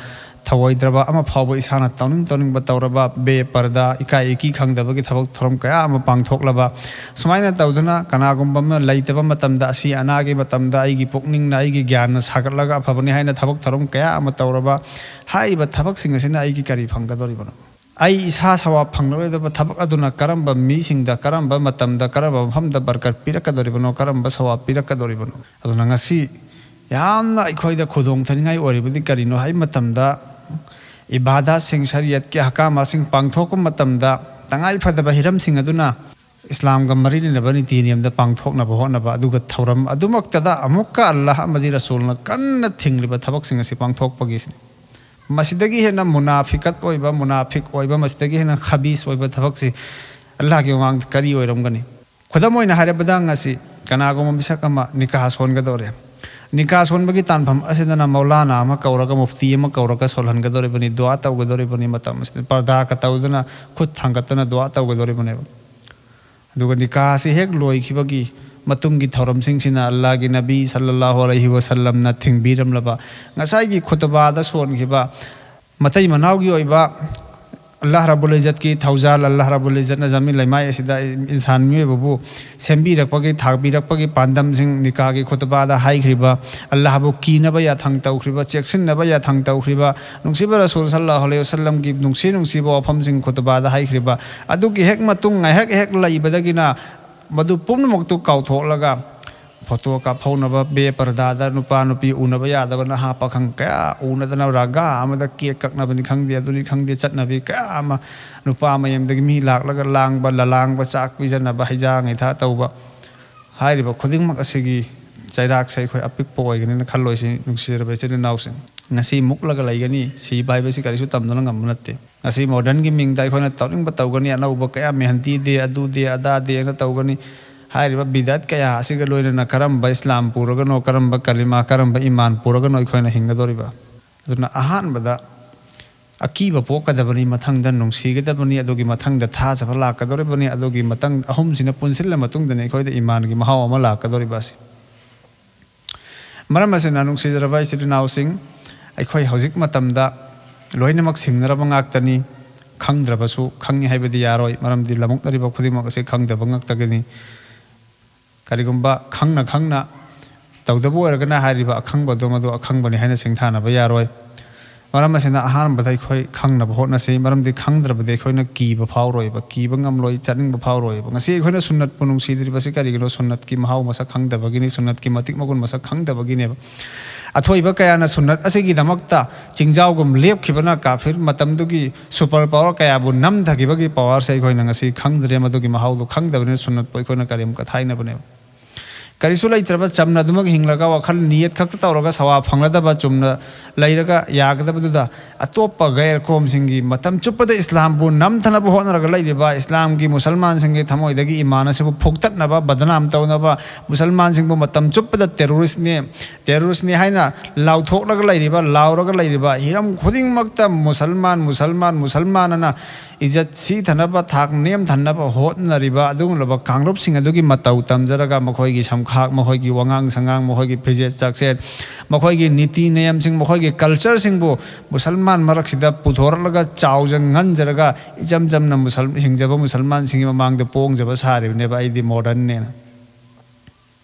ꯊꯧꯑꯣꯏꯗ꯭ꯔꯕ, ꯑꯃ ꯐꯥꯎꯕ ꯏꯁꯥꯅ ꯇꯧꯅꯤꯡ ꯇꯧꯅꯤꯡꯕ ꯇꯧꯔꯕ, ꯕꯦ ꯄꯔꯗꯥ, ꯏꯀꯥꯏ ꯏꯀꯤ ꯈꯪꯗꯕꯒꯤ ꯊꯕꯛ ꯊꯧꯔꯝ ꯀꯌꯥ ꯑꯃ ꯄꯥꯡꯊꯣꯛꯂꯕ, ꯁꯨꯃꯥꯏꯅ ꯇꯧꯗꯨꯅ ꯀꯅꯥꯒꯨꯝꯕ ꯑꯃ ꯂꯩꯇꯕ ꯃꯇꯝꯗ, ꯑꯁꯤ ꯑꯅꯥꯒꯤ ꯃꯇꯝꯗ ꯑꯩꯒꯤ ꯄꯨꯛꯅꯤꯡꯅ, ꯑꯩꯒꯤ ꯒ꯭ꯌꯥꯟꯅ ꯁꯥꯒꯠꯂꯒ ꯑꯐꯕꯅꯤ ꯍꯥꯏꯅ ꯊꯕꯛ ꯊꯧꯔꯝ ꯀꯌꯥ ꯑꯃ ꯇꯧꯔꯕ, ꯍꯥꯏꯔꯤꯕ ꯊꯕꯛꯁꯤꯡ ꯑꯁꯤꯅ ꯑꯩꯒꯤ ꯀꯔꯤ ꯐꯪꯒꯗꯧꯔꯤꯕꯅꯣ? ꯑꯩ ꯏꯁꯥ ꯁꯋꯥꯕ ꯐꯪꯂꯔꯣꯏꯗꯕ ꯊꯕꯛ ꯑꯗꯨꯅ ꯀꯔꯝꯕ ꯃꯤꯁꯤꯡꯗ, ꯀꯔꯝꯕ ꯃꯇꯝꯗ, ꯀꯔꯝꯕ ꯃꯐꯝꯗ ꯕꯔꯀꯠ ꯄꯤꯔꯛꯀꯗꯧꯔꯤꯕꯅꯣ, ꯀꯔꯝꯕ ꯁꯋꯥꯕ ꯄꯤꯔꯛꯀꯗꯧꯔꯤꯕꯅꯣ? ꯑꯗꯨꯅ ꯉꯁꯤ ꯌꯥꯝꯅ ꯑꯩꯈꯣꯏꯗ ꯈꯨꯗꯣꯡ ꯊꯤꯅꯤꯡꯉꯥꯏ ꯑꯣꯏꯔꯤꯕꯗꯤ ꯀꯔꯤꯅꯣ ꯍꯥꯏꯕ ꯃꯇꯝꯗ, ꯏꯕꯥꯗꯥꯠꯁꯤꯡ, ꯁꯔꯤꯌꯠꯀꯤ ꯑꯍꯀꯥꯝꯁꯤꯡ ꯄꯥꯡꯊꯣꯛꯄ ꯃꯇꯝꯗ ꯇꯉꯥꯏ ꯐꯗꯕ ꯍꯤꯔꯝꯁꯤꯡ ꯑꯗꯨꯅ ꯏꯁꯂꯥꯝꯒ ꯃꯔꯤ ꯂꯩꯅꯕ ꯅꯤꯇꯤ ꯅꯤꯌꯝꯗ ꯄꯥꯡꯊꯣꯛꯅꯕ ꯍꯣꯠꯅꯕ, ꯑꯗꯨꯒ ꯊꯧꯔꯝ ꯑꯗꯨꯃꯛꯇꯗ ꯑꯃꯨꯛꯀ ꯑꯜꯂꯥꯍ ꯑꯃꯗꯤ ꯔꯁꯨꯜꯅ ꯀꯟꯅ ꯊꯤꯡꯂꯤꯕ ꯊꯕꯛꯁꯤꯡ ꯑꯁꯤ ꯄꯥꯡꯊꯣꯛꯄꯒꯤꯁꯤꯅꯤ꯫ ꯃꯁꯤꯗꯒꯤ ꯍꯦꯟꯅ ꯃꯨꯅꯥꯐꯤꯀꯠ ꯑꯣꯏꯕ, ꯃꯨꯅꯥꯐꯤꯛ ꯑꯣꯏꯕ, ꯃꯁꯤꯗꯒꯤ ꯍꯦꯟꯅ ꯈꯕꯤꯁ ꯑꯣꯏꯕ ꯊꯕꯛꯁꯤ ꯑꯜꯂꯥꯍꯒꯤ ꯃꯃꯥꯡꯗ ꯀꯔꯤ ꯑꯣꯏꯔꯝꯒꯅꯤ? ꯈꯨꯗꯝ ꯑꯣꯏꯅ ꯍꯥꯏꯔꯕꯗ, ꯉꯁꯤ ꯀꯅꯥꯒꯨꯝꯕ ꯃꯤꯁꯛ ꯑꯃ ꯅꯤꯀꯥꯍ ꯁꯣꯟꯒꯗꯧꯔꯦ꯫ ꯅꯤꯀꯥ ꯁꯣꯟꯕꯒꯤ ꯇꯥꯟꯐꯝ ꯑꯁꯤꯗꯅ ꯃꯧꯂꯥꯅꯥ ꯑꯃ ꯀꯧꯔꯒ, ꯃꯨꯐꯇꯤ ꯑꯃ ꯀꯧꯔꯒ ꯁꯣꯜꯍꯟꯒꯗꯧꯔꯤꯕꯅꯤ, ꯗꯨꯋꯥ ꯇꯧꯒꯗꯧꯔꯤꯕꯅꯤ, ꯃꯇꯝ ꯑꯁꯤꯗ ꯄꯔꯗꯥꯒ ꯇꯧꯗꯨꯅ, ꯈꯨꯠ ꯊꯥꯡꯒꯠꯇꯅ ꯗꯨꯋꯥ ꯇꯧꯒꯗꯧꯔꯤꯕꯅꯦꯕ꯫ ꯑꯗꯨꯒ ꯅꯤꯀꯥ ꯑꯁꯤ ꯍꯦꯛ ꯂꯣꯏꯈꯤꯕꯒꯤ ꯃꯇꯨꯡꯒꯤ ꯊꯧꯔꯝꯁꯤꯡꯁꯤꯅ ꯑꯜꯂꯥꯍꯒꯤ ꯅꯕꯤ ꯁꯜꯂꯜꯂꯥꯍꯨ ꯑꯂꯩꯍꯤ ꯋꯁꯜꯂꯝꯅ ꯊꯤꯡꯕꯤꯔꯝꯂꯕ, ꯉꯁꯥꯏꯒꯤ ꯈꯨꯇꯕꯥꯗ ꯁꯣꯟꯈꯤꯕ ꯃꯇꯩ ꯃꯅꯥꯎꯒꯤ ꯑꯣꯏꯕ ꯑꯜꯂꯥꯍ ꯔꯕꯨꯜ ꯏꯖꯠꯀꯤ ꯊꯧꯖꯥꯜ, ꯑꯜꯂꯥꯍ ꯔꯕꯨꯜ ꯏꯖꯠꯅ ꯖꯃꯤꯟ ꯂꯩꯃꯥꯏ ꯑꯁꯤꯗ ꯏꯟꯁꯥꯟ ꯃꯤꯑꯣꯏꯕꯕꯨ ꯁꯦꯝꯕꯤꯔꯛꯄꯒꯤ, ꯊꯥꯛꯄꯤꯔꯛꯄꯒꯤ ꯄꯥꯟꯗꯝꯁꯤꯡ, ꯅꯤꯀꯥꯒꯤ ꯈꯨꯇꯕꯥꯗ ꯍꯥꯏꯈ꯭ꯔꯤꯕ, ꯑꯜꯂꯥꯍꯕꯨ ꯀꯤꯅꯕ ꯌꯥꯊꯪ ꯇꯧꯈ꯭ꯔꯤꯕ, ꯆꯦꯛꯁꯤꯟꯅꯕ ꯌꯥꯊꯪ ꯇꯧꯈ꯭ꯔꯤꯕ, ꯅꯨꯡꯁꯤꯕ ꯔꯁꯨꯜ ꯁꯜꯂꯥꯍꯨ ꯑꯂꯩꯍꯤ ꯋꯁꯜꯂꯝꯒꯤ ꯅꯨꯡꯁꯤ ꯅꯨꯡꯁꯤꯕ ꯋꯥꯐꯝꯁꯤꯡ ꯈꯨꯇꯕꯥꯗ ꯍꯥꯏꯈ꯭ꯔꯤꯕ, ꯑꯗꯨꯒꯤ ꯍꯦꯛ ꯃꯇꯨꯡ ꯉꯥꯏꯍꯥꯛ ꯍꯦꯛ ꯂꯩꯕꯗꯒꯤꯅ ꯃꯗꯨ ꯄꯨꯝꯅꯃꯛꯇꯨ ꯀꯥꯎꯊꯣꯛꯂꯒ ꯐꯣꯇꯣ ꯀꯥꯞꯍꯧꯅꯕ, ꯕꯦ ꯄꯔꯗꯥꯗ ꯅꯨꯄꯥ ꯅꯨꯄꯤ ꯎꯅꯕ ꯌꯥꯗꯕ ꯅꯍꯥ ꯄꯥꯈꯪ ꯀꯌꯥ ꯎꯅꯗꯅ ꯔꯥꯒꯥ ꯑꯃꯗ ꯀꯦꯛ ꯀꯛꯅꯕꯅꯤ ꯈꯪꯗꯦ, ꯑꯗꯨꯅꯤ ꯈꯪꯗꯦ, ꯆꯠꯅꯕꯤ ꯀꯌꯥ ꯑꯃ, ꯅꯨꯄꯥ ꯃꯌꯨꯝꯗꯒꯤ ꯃꯤ ꯂꯥꯛꯂꯒ ꯂꯥꯡꯕ, ꯂꯂꯥꯡꯕ, ꯆꯥꯛ ꯄꯤꯖꯅꯕ, ꯍꯩꯖꯥꯡ ꯍꯩꯊꯥ ꯇꯧꯕ, ꯍꯥꯏꯔꯤꯕ ꯈꯨꯗꯤꯡꯃꯛ ꯑꯁꯤꯒꯤ ꯆꯩꯔꯥꯛꯁꯦ ꯑꯩꯈꯣꯏ ꯑꯄꯤꯛꯄ ꯑꯣꯏꯒꯅꯤꯅ ꯈꯜꯂꯣꯏꯁꯤ, ꯅꯨꯡꯁꯤꯖꯔꯕ ꯏꯆꯤꯜ ꯏꯅꯥꯎꯁꯤꯡ꯫ ꯉꯁꯤ ꯃꯨꯛꯂꯒ ꯂꯩꯒꯅꯤ, ꯁꯤꯕ ꯍꯥꯏꯕꯁꯤ ꯀꯔꯤꯁꯨ ꯇꯝꯗꯨꯅ ꯉꯝꯕ ꯅꯠꯇꯦ꯫ ꯉꯁꯤ ꯃꯣꯗꯔꯟꯒꯤ ꯃꯤꯡꯗ ꯑꯩꯈꯣꯏꯅ ꯇꯧꯅꯤꯡꯕ ꯇꯧꯒꯅꯤ, ꯑꯅꯧꯕ ꯀꯌꯥ, ꯃꯦꯍꯟꯗꯤ ꯗꯦ, ꯑꯗꯨ ꯗꯦ, ꯑꯗꯥ ꯗꯦꯅ ꯇꯧꯒꯅꯤ꯫ ꯍꯥꯏꯔꯤꯕ ꯕꯤꯗꯥꯠ ꯀꯌꯥ ꯑꯁꯤꯒ ꯂꯣꯏꯅꯅ ꯀꯔꯝꯕ ꯏꯁꯂꯥꯝ ꯄꯨꯔꯒꯅꯣ, ꯀꯔꯝꯕ ꯀꯂꯤꯃꯥ, ꯀꯔꯝꯕ ꯏꯃꯥꯟ ꯄꯨꯔꯒꯅꯣ ꯑꯩꯈꯣꯏꯅ ꯍꯤꯡꯒꯗꯧꯔꯤꯕ? ꯑꯗꯨꯅ ꯑꯍꯥꯟꯕꯗ ꯑꯀꯤꯕ ꯄꯣꯛꯀꯗꯕꯅꯤ, ꯃꯊꯪꯗ ꯅꯨꯡꯁꯤꯒꯗꯕꯅꯤ, ꯑꯗꯨꯒꯤ ꯃꯊꯪꯗ ꯊꯥꯖꯕ ꯂꯥꯛꯀꯗꯧꯔꯤꯕꯅꯤ, ꯑꯗꯨꯒꯤ ꯃꯊꯪ ꯑꯍꯨꯝꯁꯤꯅ ꯄꯨꯟꯁꯤꯜꯂ ꯃꯇꯨꯡꯗꯅꯤ ꯑꯩꯈꯣꯏꯗ ꯏꯃꯥꯟꯒꯤ ꯃꯍꯥꯎ ꯑꯃ ꯂꯥꯛꯀꯗꯧꯔꯤꯕ ꯑꯁꯤ꯫ ꯃꯔꯝ ꯑꯁꯤꯅ, ꯅꯨꯡꯁꯤꯖꯔꯕ ꯏꯆꯤꯜ ꯏꯅꯥꯎꯁꯤꯡ, ꯑꯩꯈꯣꯏ ꯍꯧꯖꯤꯛ ꯃꯇꯝꯗ ꯂꯣꯏꯅꯃꯛ ꯁꯤꯡꯅꯔꯕ ꯉꯥꯛꯇꯅꯤ꯫ ꯈꯪꯗ꯭ꯔꯕꯁꯨ ꯈꯪꯉꯤ ꯍꯥꯏꯕꯗꯤ ꯌꯥꯔꯣꯏ, ꯃꯔꯝꯗꯤ ꯂꯝꯑꯣꯛꯅꯔꯤꯕ ꯈꯨꯗꯤꯡꯃꯛ ꯑꯁꯤ ꯈꯪꯗꯕ ꯉꯥꯛꯇꯒꯤꯅꯤ꯫ ꯀꯔꯤꯒꯨꯝꯕ ꯈꯪꯅ ꯈꯪꯅ ꯇꯧꯗꯕ ꯑꯣꯏꯔꯒꯅ, ꯍꯥꯏꯔꯤꯕ ꯑꯈꯪꯕꯗꯣ ꯃꯗꯨ ꯑꯈꯪꯕꯅꯤ ꯍꯥꯏꯅ ꯁꯤꯡꯊꯥꯅꯕ ꯌꯥꯔꯣꯏ꯫ ꯃꯔꯝ ꯑꯁꯤꯅ, ꯑꯍꯥꯟꯕꯗ ꯑꯩꯈꯣꯏ ꯈꯪꯅꯕ ꯍꯣꯠꯅꯁꯤ, ꯃꯔꯝꯗꯤ ꯈꯪꯗ꯭ꯔꯕꯗꯤ ꯑꯩꯈꯣꯏꯅ ꯀꯤꯕ ꯐꯥꯎꯔꯣꯏꯕ, ꯀꯤꯕ ꯉꯝꯂꯣꯏ, ꯆꯠꯅꯤꯡꯕ ꯐꯥꯎꯔꯣꯏꯕ꯫ ꯉꯁꯤ ꯑꯩꯈꯣꯏꯅ ꯁꯨꯟꯅꯠꯄꯨ ꯅꯨꯡꯁꯤꯗ꯭ꯔꯤꯕꯁꯤ ꯀꯔꯤꯒꯤꯅꯣ? ꯁꯨꯟꯅꯠꯀꯤ ꯃꯍꯥꯎ ꯃꯁꯛ ꯈꯪꯗꯕꯒꯤꯅꯤ, ꯁꯨꯟꯅꯠꯀꯤ ꯃꯇꯤꯛ ꯃꯒꯨꯟ ꯃꯁꯛ ꯈꯪꯗꯕꯒꯤꯅꯦꯕ꯫ ꯑꯊꯣꯏꯕ ꯀꯌꯥꯅ ꯁꯨꯟꯅꯠ ꯑꯁꯤꯒꯤꯗꯃꯛꯇ ꯆꯤꯡꯖꯥꯎꯒꯨꯝ ꯂꯦꯞꯈꯤꯕꯅ ꯀꯥꯐꯤꯔ ꯃꯇꯝꯗꯨꯒꯤ ꯁꯨꯄꯔ ꯄꯥꯋꯔ ꯀꯌꯥꯕꯨ ꯅꯝꯊꯈꯤꯕꯒꯤ ꯄꯥꯋꯔꯁꯦ ꯑꯩꯈꯣꯏꯅ ꯉꯁꯤ ꯈꯪꯗ꯭ꯔꯦ, ꯃꯗꯨꯒꯤ ꯃꯍꯥꯎꯗꯨ ꯈꯪꯗꯕꯅꯤꯅ ꯁꯨꯟꯅꯠꯄꯨ ꯑꯩꯈꯣꯏꯅ ꯀꯔꯤꯝ ꯀꯊꯥꯏꯅꯕꯅꯦꯕ꯫ ꯀꯔꯤꯁꯨ ꯂꯩꯇ꯭ꯔꯕ ꯆꯝꯅ ꯑꯗꯨꯃꯛ ꯍꯤꯡꯂꯒ, ꯋꯥꯈꯜ ꯅꯤꯌꯠ ꯈꯛꯇ ꯇꯧꯔꯒ, ꯁꯋꯥ ꯐꯪꯅꯗꯕ, ꯆꯨꯝꯅ ꯂꯩꯔꯒ ꯌꯥꯒꯗꯕꯗꯨꯗ, ꯑꯇꯣꯞꯄ ꯒꯩꯔ ꯀꯣꯝꯁꯤꯡꯒꯤ ꯃꯇꯝ ꯆꯨꯞꯄꯗ ꯏꯁꯂꯥꯝꯕꯨ ꯅꯝꯊꯅꯕ ꯍꯣꯠꯅꯔꯒ ꯂꯩꯔꯤꯕ ꯏꯁꯂꯥꯝꯒꯤ, ꯃꯨꯁꯜꯃꯥꯟꯁꯤꯡꯒꯤ ꯊꯃꯣꯏꯗꯒꯤ ꯏꯃꯥꯟ ꯑꯁꯤꯕꯨ ꯐꯨꯛꯇꯠꯅꯕ, ꯕꯗꯅꯥꯝ ꯇꯧꯅꯕ, ꯃꯨꯁꯜꯃꯥꯟꯁꯤꯡꯕꯨ ꯃꯇꯝ ꯆꯨꯞꯄꯗ ꯇꯦꯔꯣꯔꯤꯁ꯭ꯠꯅꯤ, ꯇꯦꯔꯣꯔꯤꯁ꯭ꯠꯅꯤ ꯍꯥꯏꯅ ꯂꯥꯎꯊꯣꯛꯂꯒ ꯂꯩꯔꯤꯕ, ꯂꯥꯎꯔꯒ ꯂꯩꯔꯤꯕ ꯍꯤꯔꯝ ꯈꯨꯗꯤꯡꯃꯛꯇ ꯃꯨꯁꯜꯃꯥꯟ, ꯃꯨꯁꯜꯃꯥꯟ, ꯃꯨꯁꯜꯃꯥꯟ ꯑꯅ ꯏꯖꯠ ꯁꯤꯊꯅꯕ, ꯊꯥꯛ ꯅꯦꯝꯊꯅꯕ ꯍꯣꯠꯅꯔꯤꯕ ꯑꯗꯨꯒꯨꯝꯂꯕ ꯀꯥꯡꯂꯨꯞꯁꯤꯡ ꯑꯗꯨꯒꯤ ꯃꯇꯧ ꯇꯝꯖꯔꯒ, ꯃꯈꯣꯏꯒꯤ ꯁꯝꯈꯥꯛ, ꯃꯈꯣꯏꯒꯤ ꯋꯥꯉꯥꯡ ꯁꯉꯥꯡ, ꯃꯈꯣꯏꯒꯤ ꯐꯤꯖꯦꯠ ꯆꯥꯛꯁꯦꯠ, ꯃꯈꯣꯏꯒꯤ ꯅꯤꯇꯤ ꯅꯤꯌꯝꯁꯤꯡ, ꯃꯈꯣꯏꯒꯤ ꯀꯜꯆꯔꯁꯤꯡꯕꯨ ꯃꯨꯁꯜꯃꯥꯟ ꯃꯔꯛꯁꯤꯗ ꯄꯨꯊꯣꯔꯛꯂꯒ, ꯆꯥꯎꯖ ꯉꯟꯖꯔꯒ, ꯏꯆꯝ ꯆꯝꯅ ꯃꯨꯁꯜ-, ꯍꯤꯡꯖꯕ ꯃꯨꯁꯜꯃꯥꯟꯁꯤꯡꯒꯤ ꯃꯃꯥꯡꯗ ꯄꯣꯡꯖꯕ ꯁꯥꯔꯤꯕꯅꯦꯕ, "ꯑꯩꯗꯤ ꯃꯣꯗꯔꯟꯅꯦꯅ"꯫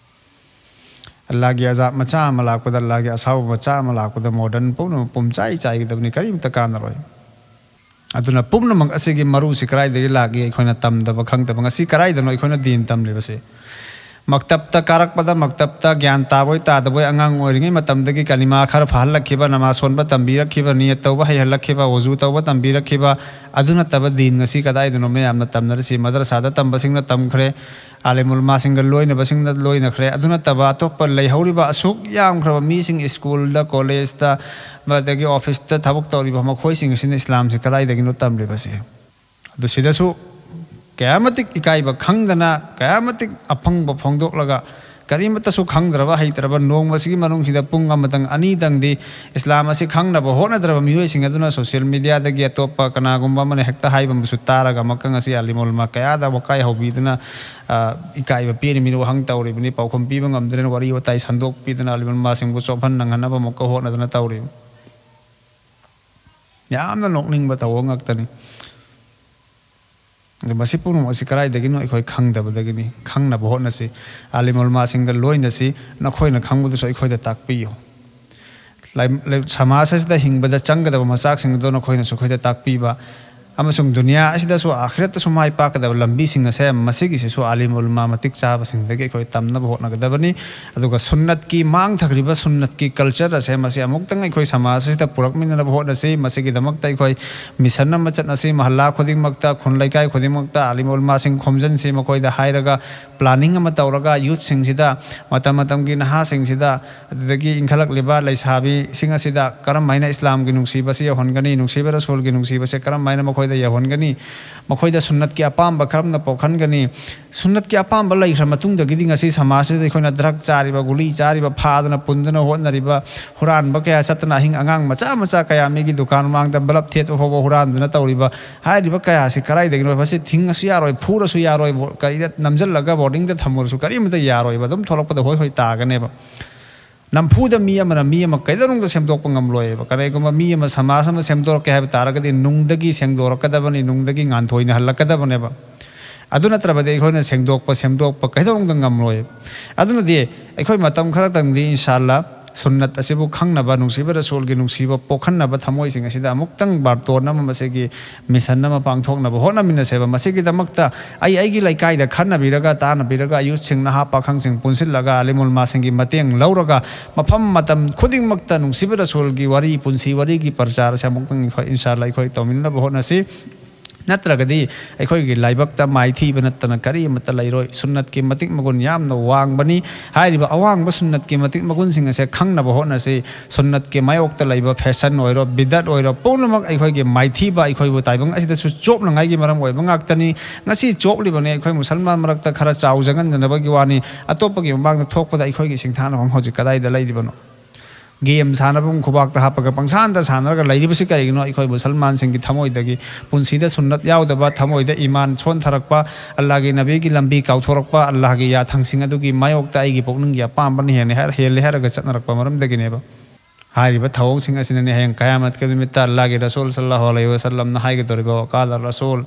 ꯑꯜꯂꯥꯒꯤ ꯑꯖꯥꯕ ꯃꯆꯥ ꯑꯃ ꯂꯥꯛꯄꯗ, ꯑꯜꯂꯥꯒꯤ ꯑꯁꯥꯎꯕ ꯃꯆꯥ ꯑꯃ ꯂꯥꯛꯄꯗ, ꯃꯣꯗꯔꯟ ꯄꯨꯝꯅꯃꯛ ꯄꯨꯝꯆꯥꯏ ꯆꯥꯏꯒꯗꯕꯅꯤ, ꯀꯔꯤꯝꯇ ꯀꯥꯟꯅꯔꯣꯏ꯫ ꯑꯗꯨꯅ ꯄꯨꯝꯅꯃꯛ ꯑꯁꯤꯒꯤ ꯃꯔꯨꯁꯤ ꯀꯗꯥꯏꯗꯒꯤ ꯂꯥꯛꯏ? ꯑꯩꯈꯣꯏꯅ ꯇꯝꯗꯕ, ꯈꯪꯗꯕ꯫ ꯉꯁꯤ ꯀꯗꯥꯏꯗꯅꯣ ꯑꯩꯈꯣꯏꯅ ꯗꯤꯟ ꯇꯝꯂꯤꯕꯁꯦ? ꯃꯛꯇꯕꯇ ꯀꯥꯔꯛꯄꯗ, ꯃꯛꯇꯕꯇ ꯒ꯭ꯌꯥꯟ ꯇꯥꯕꯣꯏ ꯇꯥꯗꯕꯣꯏ, ꯑꯉꯥꯡ ꯑꯣꯏꯔꯤꯉꯩ ꯃꯇꯝꯗꯒꯤ ꯀꯂꯤꯃꯥ ꯈꯔ ꯐꯥꯍꯜꯂꯛꯈꯤꯕ, ꯅꯃꯥꯖ ꯁꯣꯟꯕ ꯇꯝꯕꯤꯔꯛꯈꯤꯕ, ꯅꯤꯌꯠ ꯇꯧꯕ ꯍꯩꯍꯜꯂꯛꯈꯤꯕ, ꯋꯖꯨ ꯇꯧꯕ ꯇꯝꯕꯤꯔꯛꯈꯤꯕ, ꯑꯗꯨ ꯅꯠꯇꯕ ꯗꯤꯟ ꯉꯁꯤ ꯀꯗꯥꯏꯗꯅꯣ ꯃꯌꯥꯝꯅ ꯇꯝꯅꯔꯤꯁꯤ? ꯃꯗꯔꯁꯥꯗ ꯇꯝꯕꯁꯤꯡꯅ ꯇꯝꯈ꯭ꯔꯦ, ꯑꯥꯂꯤꯝ ꯎꯂꯃꯥꯁꯤꯡꯒ ꯂꯣꯏꯅꯕꯁꯤꯡꯅ ꯂꯣꯏꯅꯈ꯭ꯔꯦ꯫ ꯑꯗꯨ ꯅꯠꯇꯕ ꯑꯇꯣꯞꯄ ꯂꯩꯍꯧꯔꯤꯕ ꯑꯁꯨꯛ ꯌꯥꯝꯈ꯭ꯔꯕ ꯃꯤꯁꯤꯡ, ꯁ꯭ꯀꯨꯜꯗ, ꯀꯣꯂꯦꯖꯇ, ꯑꯗꯒꯤ ꯑꯣꯐꯤꯁꯇ ꯊꯕꯛ ꯇꯧꯔꯤꯕ ꯃꯈꯣꯏꯁꯤꯡ ꯑꯁꯤꯅ ꯏꯁꯂꯥꯝꯁꯤ ꯀꯗꯥꯏꯗꯒꯤꯅꯣ ꯇꯝꯂꯤꯕꯁꯦ? ꯑꯗꯨ ꯁꯤꯗꯁꯨ ꯀꯌꯥꯃꯇꯤꯛ ꯏꯀꯥꯏꯕ ꯈꯪꯗꯅ, ꯀꯌꯥꯃꯇꯤꯛ ꯑꯄꯪꯕ ꯐꯣꯡꯗꯣꯛꯂꯒ, ꯀꯔꯤꯃꯠꯇꯁꯨ ꯈꯪꯗ꯭ꯔꯕ, ꯍꯩꯇ꯭ꯔꯕ, ꯅꯣꯡꯃꯁꯤꯒꯤ ꯃꯅꯨꯡꯁꯤꯗ ꯄꯨꯡ ꯑꯃꯇꯪ, ꯑꯅꯤꯇꯪꯗꯤ ꯏꯁꯂꯥꯝ ꯑꯁꯤ ꯈꯪꯅꯕ ꯍꯣꯠꯅꯗ꯭ꯔꯕ ꯃꯤꯑꯣꯏꯁꯤꯡ ꯑꯗꯨꯅ ꯁꯣꯁꯤꯌꯦꯜ ꯃꯤꯗꯤꯌꯥꯗꯒꯤ ꯑꯇꯣꯞꯄ ꯀꯅꯥꯒꯨꯝꯕ ꯑꯃꯅ ꯍꯦꯛꯇ ꯍꯥꯏꯕ ꯑꯃꯁꯨ ꯇꯥꯔꯒ, ꯑꯃꯨꯛꯀ ꯉꯁꯤ ꯑꯥꯂꯤꯝ ꯎꯂꯃꯥ ꯀꯌꯥꯗ ꯋꯥꯀꯥꯏ ꯍꯧꯕꯤꯗꯨꯅ, ꯑ, ꯏꯀꯥꯏꯕ ꯄꯤꯔꯤꯃꯤꯅ ꯋꯥꯍꯪ ꯇꯧꯔꯤꯕꯅꯤ, ꯄꯥꯎꯈꯨꯝ ꯄꯤꯕ ꯉꯝꯗ꯭ꯔꯦꯅ ꯋꯥꯔꯤ ꯋꯥꯇꯥꯏ ꯁꯟꯗꯣꯛꯄꯤꯗꯨꯅ ꯑꯥꯂꯤꯝ ꯎꯂꯃꯥꯁꯤꯡꯕꯨ ꯆꯣꯞꯍꯟꯅ ꯉꯟꯅꯕ ꯑꯃꯨꯛꯀ ꯍꯣꯠꯅꯗꯅ ꯇꯧꯔꯤꯕꯅꯤ꯫ ꯌꯥꯝꯅ ꯅꯣꯛꯅꯤꯡꯕ ꯊꯧꯑꯣꯡ ꯉꯥꯛꯇꯅꯤ꯫ ꯑꯗꯨ ꯃꯁꯤ ꯄꯨꯝꯅꯃꯛ ꯑꯁꯤ ꯀꯗꯥꯏꯗꯒꯤꯅꯣ? ꯑꯩꯈꯣꯏ ꯈꯪꯗꯕꯗꯒꯤꯅꯤ꯫ ꯈꯪꯅꯕ ꯍꯣꯠꯅꯁꯤ꯫ ꯑꯥꯂꯤꯝ ꯎꯂꯃꯥꯁꯤꯡꯒ ꯂꯣꯏꯅꯁꯤ꯫ ꯅꯈꯣꯏꯅ ꯈꯪꯕꯗꯨꯁꯨ ꯑꯩꯈꯣꯏꯗ ꯇꯥꯛꯄꯤꯌꯨ꯫ ꯂꯥꯏ-, ꯂꯥꯏ-, ꯁꯃꯥꯖ ꯑꯁꯤꯗ ꯍꯤꯡꯕꯗ ꯆꯪꯒꯗꯕ ꯃꯆꯥꯛꯁꯤꯡ ꯑꯗꯨ ꯅꯈꯣꯏꯅꯁꯨ ꯑꯩꯈꯣꯏꯗ ꯇꯥꯛꯄꯤꯕ꯫ ꯑꯃꯁꯨꯡ ꯗꯨꯅꯤꯌꯥ ꯑꯁꯤꯗꯁꯨ ꯑꯥꯈꯤꯔꯠꯇꯁꯨ ꯃꯥꯏ ꯄꯥꯛꯀꯗꯕ ꯂꯝꯕꯤꯁꯤꯡ ꯑꯁꯦ ꯃꯁꯤꯒꯤꯁꯤꯁꯨ ꯑꯥꯂꯤꯝ ꯎꯂꯃꯥ ꯃꯇꯤꯛ ꯆꯥꯕꯁꯤꯡꯗꯒꯤ ꯑꯩꯈꯣꯏ ꯇꯝꯅꯕ ꯍꯣꯠꯅꯒꯗꯕꯅꯤ꯫ ꯑꯗꯨꯒ ꯁꯨꯟꯅꯠꯀꯤ ꯃꯥꯡꯊꯈ꯭ꯔꯤꯕ ꯁꯨꯟꯅꯠꯀꯤ ꯀꯜꯆꯔ ꯑꯁꯦ ꯃꯁꯤ ꯑꯃꯨꯛꯇꯪ ꯑꯩꯈꯣꯏ ꯁꯃꯥꯖ ꯑꯁꯤꯗ ꯄꯨꯔꯛꯃꯤꯟꯅꯅꯕ ꯍꯣꯠꯅꯁꯤ꯫ ꯃꯁꯤꯒꯤꯗꯃꯛꯇ ꯑꯩꯈꯣꯏ ꯃꯤꯁꯟ ꯑꯃ ꯆꯠꯅꯁꯤ, ꯃꯍꯜꯂꯥ ꯈꯨꯗꯤꯡꯃꯛꯇ, ꯈꯨꯟ ꯂꯩꯀꯥꯏ ꯈꯨꯗꯤꯡꯃꯛꯇ ꯑꯥꯂꯤꯝ ꯎꯂꯃꯥꯁꯤꯡ ꯈꯣꯝꯖꯤꯟꯁꯤ, ꯃꯈꯣꯏꯗ ꯍꯥꯏꯔꯒ ꯄ꯭ꯂꯥꯅꯤꯡ ꯑꯃ ꯇꯧꯔꯒ ꯌꯨꯠꯁꯤꯡꯁꯤꯗ, ꯃꯇꯝ ꯃꯇꯝꯒꯤ ꯅꯍꯥꯁꯤꯡꯁꯤꯗ, ꯑꯗꯨꯗꯒꯤ ꯏꯟꯈꯠꯂꯛꯂꯤꯕ ꯂꯩꯁꯥꯕꯤꯁꯤꯡ ꯑꯁꯤꯗ ꯀꯔꯝ ꯍꯥꯏꯅ ꯏꯁꯂꯥꯝꯒꯤ ꯅꯨꯡꯁꯤꯕꯁꯤ ꯌꯧꯍꯟꯒꯅꯤ, ꯅꯨꯡꯁꯤꯕ ꯔꯁꯨꯜꯒꯤ ꯅꯨꯡꯁꯤꯕꯁꯦ ꯀꯔꯝ ꯍꯥꯏꯅ ꯃꯈꯣꯏꯗ ꯌꯧꯍꯟꯒꯅꯤ, ꯃꯈꯣꯏꯗ ꯁꯨꯟꯅꯠꯀꯤ ꯑꯄꯥꯝꯕ ꯀꯔꯝꯅ ꯄꯣꯛꯍꯟꯒꯅꯤ꯫ ꯁꯨꯟꯅꯠꯀꯤ ꯑꯄꯥꯝꯕ ꯂꯩꯈ꯭ꯔ ꯃꯇꯨꯡꯗꯒꯤꯗꯤ ꯉꯁꯤ ꯁꯃꯥꯖꯁꯤꯗ ꯑꯩꯈꯣꯏꯅ ꯗ꯭ꯔꯒ ꯆꯥꯔꯤꯕ, ꯒꯨꯂꯤ ꯆꯥꯔꯤꯕ, ꯐꯥꯗꯅ ꯄꯨꯟꯗꯅ ꯍꯣꯠꯅꯔꯤꯕ, ꯍꯨꯔꯥꯟꯕ ꯀꯌꯥ ꯆꯠꯇꯅ ꯑꯍꯤꯡ ꯑꯉꯥꯡ ꯃꯆꯥ ꯃꯆꯥ ꯀꯌꯥ ꯃꯤꯒꯤ ꯗꯨꯀꯥꯟ ꯃꯃꯥꯡꯗ ꯕꯂꯞ ꯊꯦꯠꯄ ꯐꯥꯎꯕ ꯍꯨꯔꯥꯟꯗꯅ ꯇꯧꯔꯤꯕ ꯍꯥꯏꯔꯤꯕ ꯀꯌꯥꯁꯤ ꯀꯗꯥꯏꯗꯒꯤꯅꯣ? ꯃꯁꯤ ꯊꯤꯡꯉꯁꯨ ꯌꯥꯔꯣꯏ, ꯐꯨꯔꯁꯨ ꯌꯥꯔꯣꯏ, ꯕꯣ-, ꯀꯔꯤꯗ ꯅꯝꯁꯤꯜꯂꯒ ꯕꯣꯔꯗꯤꯡꯗ ꯊꯝꯃꯨꯔꯁꯨ ꯀꯔꯤꯃꯇ ꯌꯥꯔꯣꯏꯕ, ꯑꯗꯨꯝ ꯊꯣꯛꯂꯛꯄꯗ ꯍꯣꯏ ꯍꯣꯏ ꯇꯥꯒꯅꯦꯕ꯫ ꯅꯝꯐꯨꯗ ꯃꯤ ꯑꯃꯅ ꯃꯤ ꯑꯃ ꯀꯩꯗꯧꯅꯨꯡꯗ ꯁꯦꯝꯗꯣꯛꯄ ꯉꯝꯂꯣꯏꯕ꯫ ꯀꯔꯤꯒꯨꯝꯕ ꯃꯤ ꯑꯃ, ꯁꯃꯥꯖ ꯑꯃ ꯁꯦꯝꯗꯣꯔꯛꯀꯦ ꯍꯥꯏꯕ ꯇꯥꯔꯒꯗꯤ ꯅꯨꯡꯗꯒꯤ ꯁꯦꯡꯗꯣꯔꯛꯀꯗꯕꯅꯤ, ꯅꯨꯡꯗꯒꯤ ꯉꯥꯟꯊꯣꯏꯅꯍꯜꯂꯛꯀꯗꯕꯅꯦꯕ꯫ ꯑꯗꯨ ꯅꯠꯇ꯭ꯔꯕꯗꯤ ꯑꯩꯈꯣꯏꯅ ꯁꯦꯡꯗꯣꯛꯄ, ꯁꯦꯝꯗꯣꯛꯄ ꯀꯩꯗꯧꯅꯨꯡꯗ ꯉꯝꯂꯣꯏꯕ꯫ ꯑꯗꯨꯅꯗꯤ ꯑꯩꯈꯣꯏ ꯃꯇꯝ ꯈꯔꯇꯪꯗꯤ ꯏꯟꯁꯥ ꯑꯜꯂꯥ ꯁꯨꯟꯅꯠ ꯑꯁꯤꯕꯨ ꯈꯪꯅꯕ, ꯅꯨꯡꯁꯤꯕ ꯔꯁꯨꯜꯒꯤ ꯅꯨꯡꯁꯤꯕ ꯄꯣꯛꯍꯟꯅꯕ ꯊꯃꯣꯏꯁꯤꯡ ꯑꯁꯤꯗ ꯑꯃꯨꯛꯇꯪ ꯕꯥꯔꯇꯣꯟ ꯑꯃ, ꯃꯁꯤꯒꯤ ꯃꯤꯁꯟ ꯑꯃ ꯄꯥꯡꯊꯣꯛꯅꯕ ꯍꯣꯠꯅꯃꯤꯟꯅꯁꯦꯕ꯫ ꯃꯁꯤꯒꯤꯗꯃꯛꯇ ꯑꯩ ꯑꯩꯒꯤ ꯂꯩꯀꯥꯏꯗ ꯈꯟꯅꯕꯤꯔꯒ, ꯇꯥꯟꯅꯕꯤꯔꯒ, ꯌꯨꯠꯁꯤꯡ, ꯅꯍꯥ ꯄꯥꯈꯪꯁꯤꯡ ꯄꯨꯟꯁꯤꯜꯂꯒ, ꯑꯥꯂꯤꯝ ꯎꯂꯃꯥꯁꯤꯡꯒꯤ ꯃꯇꯦꯡ ꯂꯧꯔꯒ, ꯃꯐꯝ ꯃꯇꯝ ꯈꯨꯗꯤꯡꯃꯛꯇ ꯅꯨꯡꯁꯤꯕ ꯔꯁꯨꯜꯒꯤ ꯋꯥꯔꯤ, ꯄꯨꯟꯁꯤ ꯋꯥꯔꯤꯒꯤ ꯄ꯭ꯔꯆꯥꯔ ꯑꯁꯤ ꯑꯃꯨꯛꯇꯪ ꯑꯩꯈꯣꯏ ꯏꯟꯁꯥ ꯑꯜꯂꯥ ꯑꯩꯈꯣꯏ ꯇꯧꯃꯤꯟꯅꯅꯕ ꯍꯣꯠꯅꯁꯤ꯫ ꯅꯠꯇ꯭ꯔꯒꯗꯤ ꯑꯩꯈꯣꯏꯒꯤ ꯂꯥꯏꯕꯛꯇ ꯃꯥꯏꯊꯤꯕ ꯅꯠꯇꯅ ꯀꯔꯤ ꯑꯃꯠꯇ ꯂꯩꯔꯣꯏ꯫ ꯁꯨꯟꯅꯠꯀꯤ ꯃꯇꯤꯛ ꯃꯒꯨꯟ ꯌꯥꯝꯅ ꯋꯥꯡꯕꯅꯤ꯫ ꯍꯥꯏꯔꯤꯕ ꯑꯋꯥꯡꯕ ꯁꯨꯟꯅꯠꯀꯤ ꯃꯇꯤꯛ ꯃꯒꯨꯟꯁꯤꯡ ꯑꯁꯦ ꯈꯪꯅꯕ ꯍꯣꯠꯅꯁꯤ꯫ ꯁꯨꯟꯅꯠꯀꯤ ꯃꯥꯌꯣꯛꯇ ꯂꯩꯕ ꯐꯦꯁꯟ ꯑꯣꯏꯔꯣ, ꯕꯤꯗꯠ ꯑꯣꯏꯔꯣ, ꯄꯨꯝꯅꯃꯛ ꯑꯩꯈꯣꯏꯒꯤ ꯃꯥꯏꯊꯤꯕ, ꯑꯩꯈꯣꯏꯕꯨ ꯇꯥꯏꯕꯪ ꯑꯁꯤꯗꯁꯨ ꯆꯣꯞꯅꯉꯥꯏꯒꯤ ꯃꯔꯝ ꯑꯣꯏꯕ ꯉꯥꯛꯇꯅꯤ꯫ ꯉꯁꯤ ꯆꯣꯞꯂꯤꯕꯅꯤ, ꯑꯩꯈꯣꯏ ꯃꯨꯁꯜꯃꯥꯟ ꯃꯔꯛꯇ ꯈꯔ ꯆꯥꯎ ꯆꯪꯍꯟꯗꯅꯕꯒꯤ ꯋꯥꯅꯤ꯫ ꯑꯇꯣꯞꯄꯒꯤ ꯃꯃꯥꯡꯗ ꯊꯣꯛꯄꯗ ꯑꯩꯈꯣꯏꯒꯤ ꯁꯤꯡꯊꯥꯅꯐꯝ ꯍꯧꯖꯤꯛ ꯀꯗꯥꯏꯗ ꯂꯩꯔꯤꯕꯅꯣ? ꯒꯦꯝ ꯁꯥꯟꯅꯐꯝ ꯈꯨꯕꯥꯛꯇ ꯍꯥꯞꯄꯒ ꯄꯪꯁꯥꯟꯗ ꯁꯥꯟꯅꯔꯒ ꯂꯩꯔꯤꯕꯁꯤ ꯀꯔꯤꯒꯤꯅꯣ? ꯑꯩꯈꯣꯏ ꯃꯨꯁꯜꯃꯥꯟꯁꯤꯡꯒꯤ ꯊꯃꯣꯏꯗꯒꯤ, ꯄꯨꯟꯁꯤꯗ ꯁꯨꯟꯅꯠ ꯌꯥꯎꯗꯕ, ꯊꯃꯣꯏꯗ ꯏꯃꯥꯟ ꯁꯣꯟꯊꯔꯛꯄ, ꯑꯜꯂꯥꯍꯒꯤ ꯅꯕꯤꯒꯤ ꯂꯝꯕꯤ ꯀꯥꯎꯊꯣꯔꯛꯄ, ꯑꯜꯂꯥꯍꯒꯤ ꯌꯥꯊꯪꯁꯤꯡ ꯑꯗꯨꯒꯤ ꯃꯥꯌꯣꯛꯇ ꯑꯩꯒꯤ ꯄꯨꯛꯅꯤꯡꯒꯤ ꯑꯄꯥꯝꯕꯅ ꯍꯦꯟꯅ ꯍꯥꯏꯔ-, ꯍꯦꯜꯂꯦ ꯍꯥꯏꯔꯒ ꯆꯠꯅꯔꯛꯄ ꯃꯔꯝꯗꯒꯤꯅꯦꯕ꯫ ꯍꯥꯏꯔꯤꯕ ꯊꯧꯑꯣꯡꯁꯤꯡ ꯑꯁꯤꯅꯅꯤ ꯍꯌꯦꯡ ꯀꯌꯥꯃꯠꯀꯤ ꯅꯨꯃꯤꯠꯇ ꯑꯜꯂꯥꯍꯒꯤ ꯔꯁꯨꯜ ꯁꯜꯂꯜꯂꯥꯍꯨ ꯑꯂꯩꯍꯤ ꯋꯁꯜꯂꯝꯅ ꯍꯥꯏꯒꯗꯧꯔꯤꯕ, "ꯋꯀꯥꯂ ꯔꯁꯨꯜ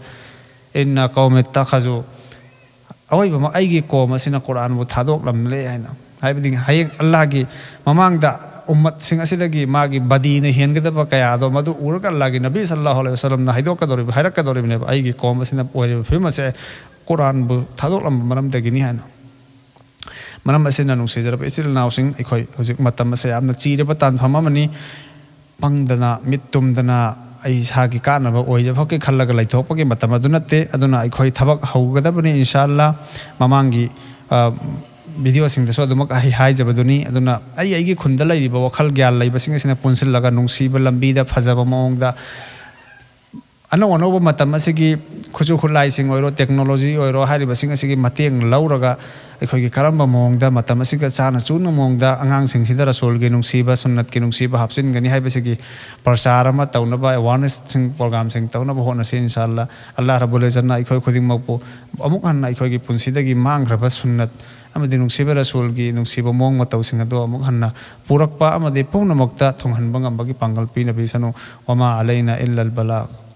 ꯏꯟꯅ ꯀꯧꯃꯤ ꯇꯈꯖꯨ", ꯑꯋꯣꯏꯕꯃꯛ ꯑꯩꯒꯤ ꯀꯣꯝ ꯑꯁꯤꯅ ꯀꯨꯔꯥꯟꯕꯨ ꯊꯥꯗꯣꯛꯂꯝꯂꯦ ꯍꯥꯏꯅ꯫ ꯍꯥꯏꯕꯗꯤ ꯍꯌꯦꯡ ꯑꯜꯂꯥꯍꯒꯤ ꯃꯃꯥꯡꯗ ꯎꯝꯃꯠꯁꯤꯡ ꯑꯁꯤꯗꯒꯤ ꯃꯥꯒꯤ ꯕꯗꯤꯅ ꯍꯦꯟꯒꯗꯕ ꯀꯌꯥꯗꯣ ꯃꯗꯨ ꯎꯔꯒ ꯑꯜꯂꯥꯍꯒꯤ ꯅꯕꯤ ꯁꯜꯂꯜꯂꯥꯍꯨ ꯑꯂꯩꯍꯤ ꯋꯥꯁꯜꯂꯝꯅ ꯍꯥꯏꯗꯣꯛꯀꯗꯧꯔꯤꯕ, ꯍꯥꯏꯔꯛꯀꯗꯧꯔꯤꯕꯅꯦꯕ꯫ ꯑꯩꯒꯤ ꯀꯣꯝ ꯑꯁꯤꯅ ꯑꯣꯏꯔꯤꯕ ꯐꯤꯕꯝ ꯑꯁꯦ ꯀꯨꯔꯥꯟꯕꯨ ꯊꯥꯗꯣꯛꯂꯝꯕ ꯃꯔꯝꯗꯒꯤꯅꯤ ꯍꯥꯏꯅ꯫ ꯃꯔꯝ ꯑꯁꯤꯅ, ꯅꯨꯡꯁꯤꯖꯔꯕ ꯏꯆꯤꯜ ꯏꯅꯥꯎꯁꯤꯡ, ꯑꯩꯈꯣꯏ ꯍꯧꯖꯤꯛ ꯃꯇꯝ ꯑꯁꯦ ꯌꯥꯝꯅ ꯆꯤꯔꯕ ꯇꯥꯟꯐꯝ ꯑꯃꯅꯤ꯫ ꯄꯪꯗꯅ, ꯃꯤꯠ ꯇꯨꯝꯗꯅ, ꯑꯩ ꯏꯁꯥꯒꯤ ꯀꯥꯟꯅꯕ ꯑꯣꯏꯖꯕꯈꯛꯀꯤ ꯈꯜꯂꯒ ꯂꯩꯊꯣꯛꯄꯒꯤ ꯃꯇꯝ ꯑꯗꯨ ꯅꯠꯇꯦ꯫ ꯑꯗꯨꯅ ꯑꯩꯈꯣꯏ ꯊꯕꯛ ꯍꯧꯒꯗꯕꯅꯤ, ꯏꯟꯁꯥ ꯑꯜꯂꯥ꯫ ꯃꯃꯥꯡꯒꯤ, ꯑ, ꯚꯤꯗꯤꯑꯣꯁꯤꯡꯗꯁꯨ ꯑꯗꯨꯃꯛ ꯑꯩ ꯍꯥꯏꯖꯕꯗꯨꯅꯤ꯫ ꯑꯗꯨꯅ ꯑꯩ ꯑꯩꯒꯤ ꯈꯨꯟꯗ ꯂꯩꯔꯤꯕ ꯋꯥꯈꯜ ꯒ꯭ꯌꯥꯟ ꯂꯩꯕꯁꯤꯡ ꯑꯁꯤꯅ ꯄꯨꯟꯁꯤꯜꯂꯒ ꯅꯨꯡꯁꯤꯕ ꯂꯝꯕꯤꯗ, ꯐꯖꯕ ꯃꯑꯣꯡꯗ, ꯑꯅꯧ ꯑꯅꯧꯕ ꯃꯇꯝ ꯑꯁꯤꯒꯤ ꯈꯨꯠꯁꯨ ꯈꯨꯠꯂꯥꯏꯁꯤꯡ ꯑꯣꯏꯔꯣ, ꯇꯦꯛꯅꯣꯂꯣꯖꯤ ꯑꯣꯏꯔꯣ, ꯍꯥꯏꯔꯤꯕꯁꯤꯡ ꯑꯁꯤꯒꯤ ꯃꯇꯦꯡ ꯂꯧꯔꯒ ꯑꯩꯈꯣꯏꯒꯤ ꯀꯔꯝꯕ ꯃꯑꯣꯡꯗ ꯃꯇꯝ ꯑꯁꯤꯒ ꯆꯥꯅ ꯆꯨꯅ ꯃꯑꯣꯡꯗ ꯑꯉꯥꯡꯁꯤꯡꯁꯤꯗ ꯔꯁꯨꯜꯒꯤ ꯅꯨꯡꯁꯤꯕ, ꯁꯨꯟꯅꯠꯀꯤ ꯅꯨꯡꯁꯤꯕ ꯍꯥꯞꯆꯤꯟꯒꯅꯤ ꯍꯥꯏꯕꯁꯤꯒꯤ ꯄ꯭ꯔꯆꯥꯔ ꯑꯃ ꯇꯧꯅꯕ, ꯑꯦꯋꯥꯔꯅꯦꯁꯁꯤꯡ, ꯄ꯭ꯔꯣꯒ꯭ꯔꯥꯝꯁꯤꯡ ꯇꯧꯅꯕ ꯍꯣꯠꯅꯁꯤ, ꯏꯟꯁꯥ ꯑꯜꯂꯥ꯫ ꯑꯜꯂꯥꯍ ꯔꯕꯨꯜ ꯏꯖꯠꯅ ꯑꯩꯈꯣꯏ ꯈꯨꯗꯤꯡꯃꯛꯄꯨ ꯑꯃꯨꯛ ꯍꯟꯅ ꯑꯩꯈꯣꯏꯒꯤ ꯄꯨꯟꯁꯤꯗꯒꯤ ꯃꯥꯡꯈ꯭ꯔꯕ ꯁꯨꯟꯅꯠ ꯑꯃꯗꯤ ꯅꯨꯡꯁꯤꯕ ꯔꯁꯨꯜꯒꯤ ꯅꯨꯡꯁꯤꯕ ꯃꯑꯣꯡ ꯃꯇꯧꯁꯤꯡ ꯑꯗꯨ ꯑꯃꯨꯛ ꯍꯟꯅ ꯄꯨꯔꯛꯄ ꯑꯃꯗꯤ ꯄꯨꯝꯅꯃꯛꯇ ꯊꯨꯡꯍꯟꯕ ꯉꯝꯕꯒꯤ ꯄꯥꯡꯒꯜ ꯄꯤꯅꯕꯤꯁꯅꯨ꯫ ꯋꯃꯥ ꯑꯂꯩꯅ ꯏꯜꯂꯜ ꯕꯂꯥꯒ꯫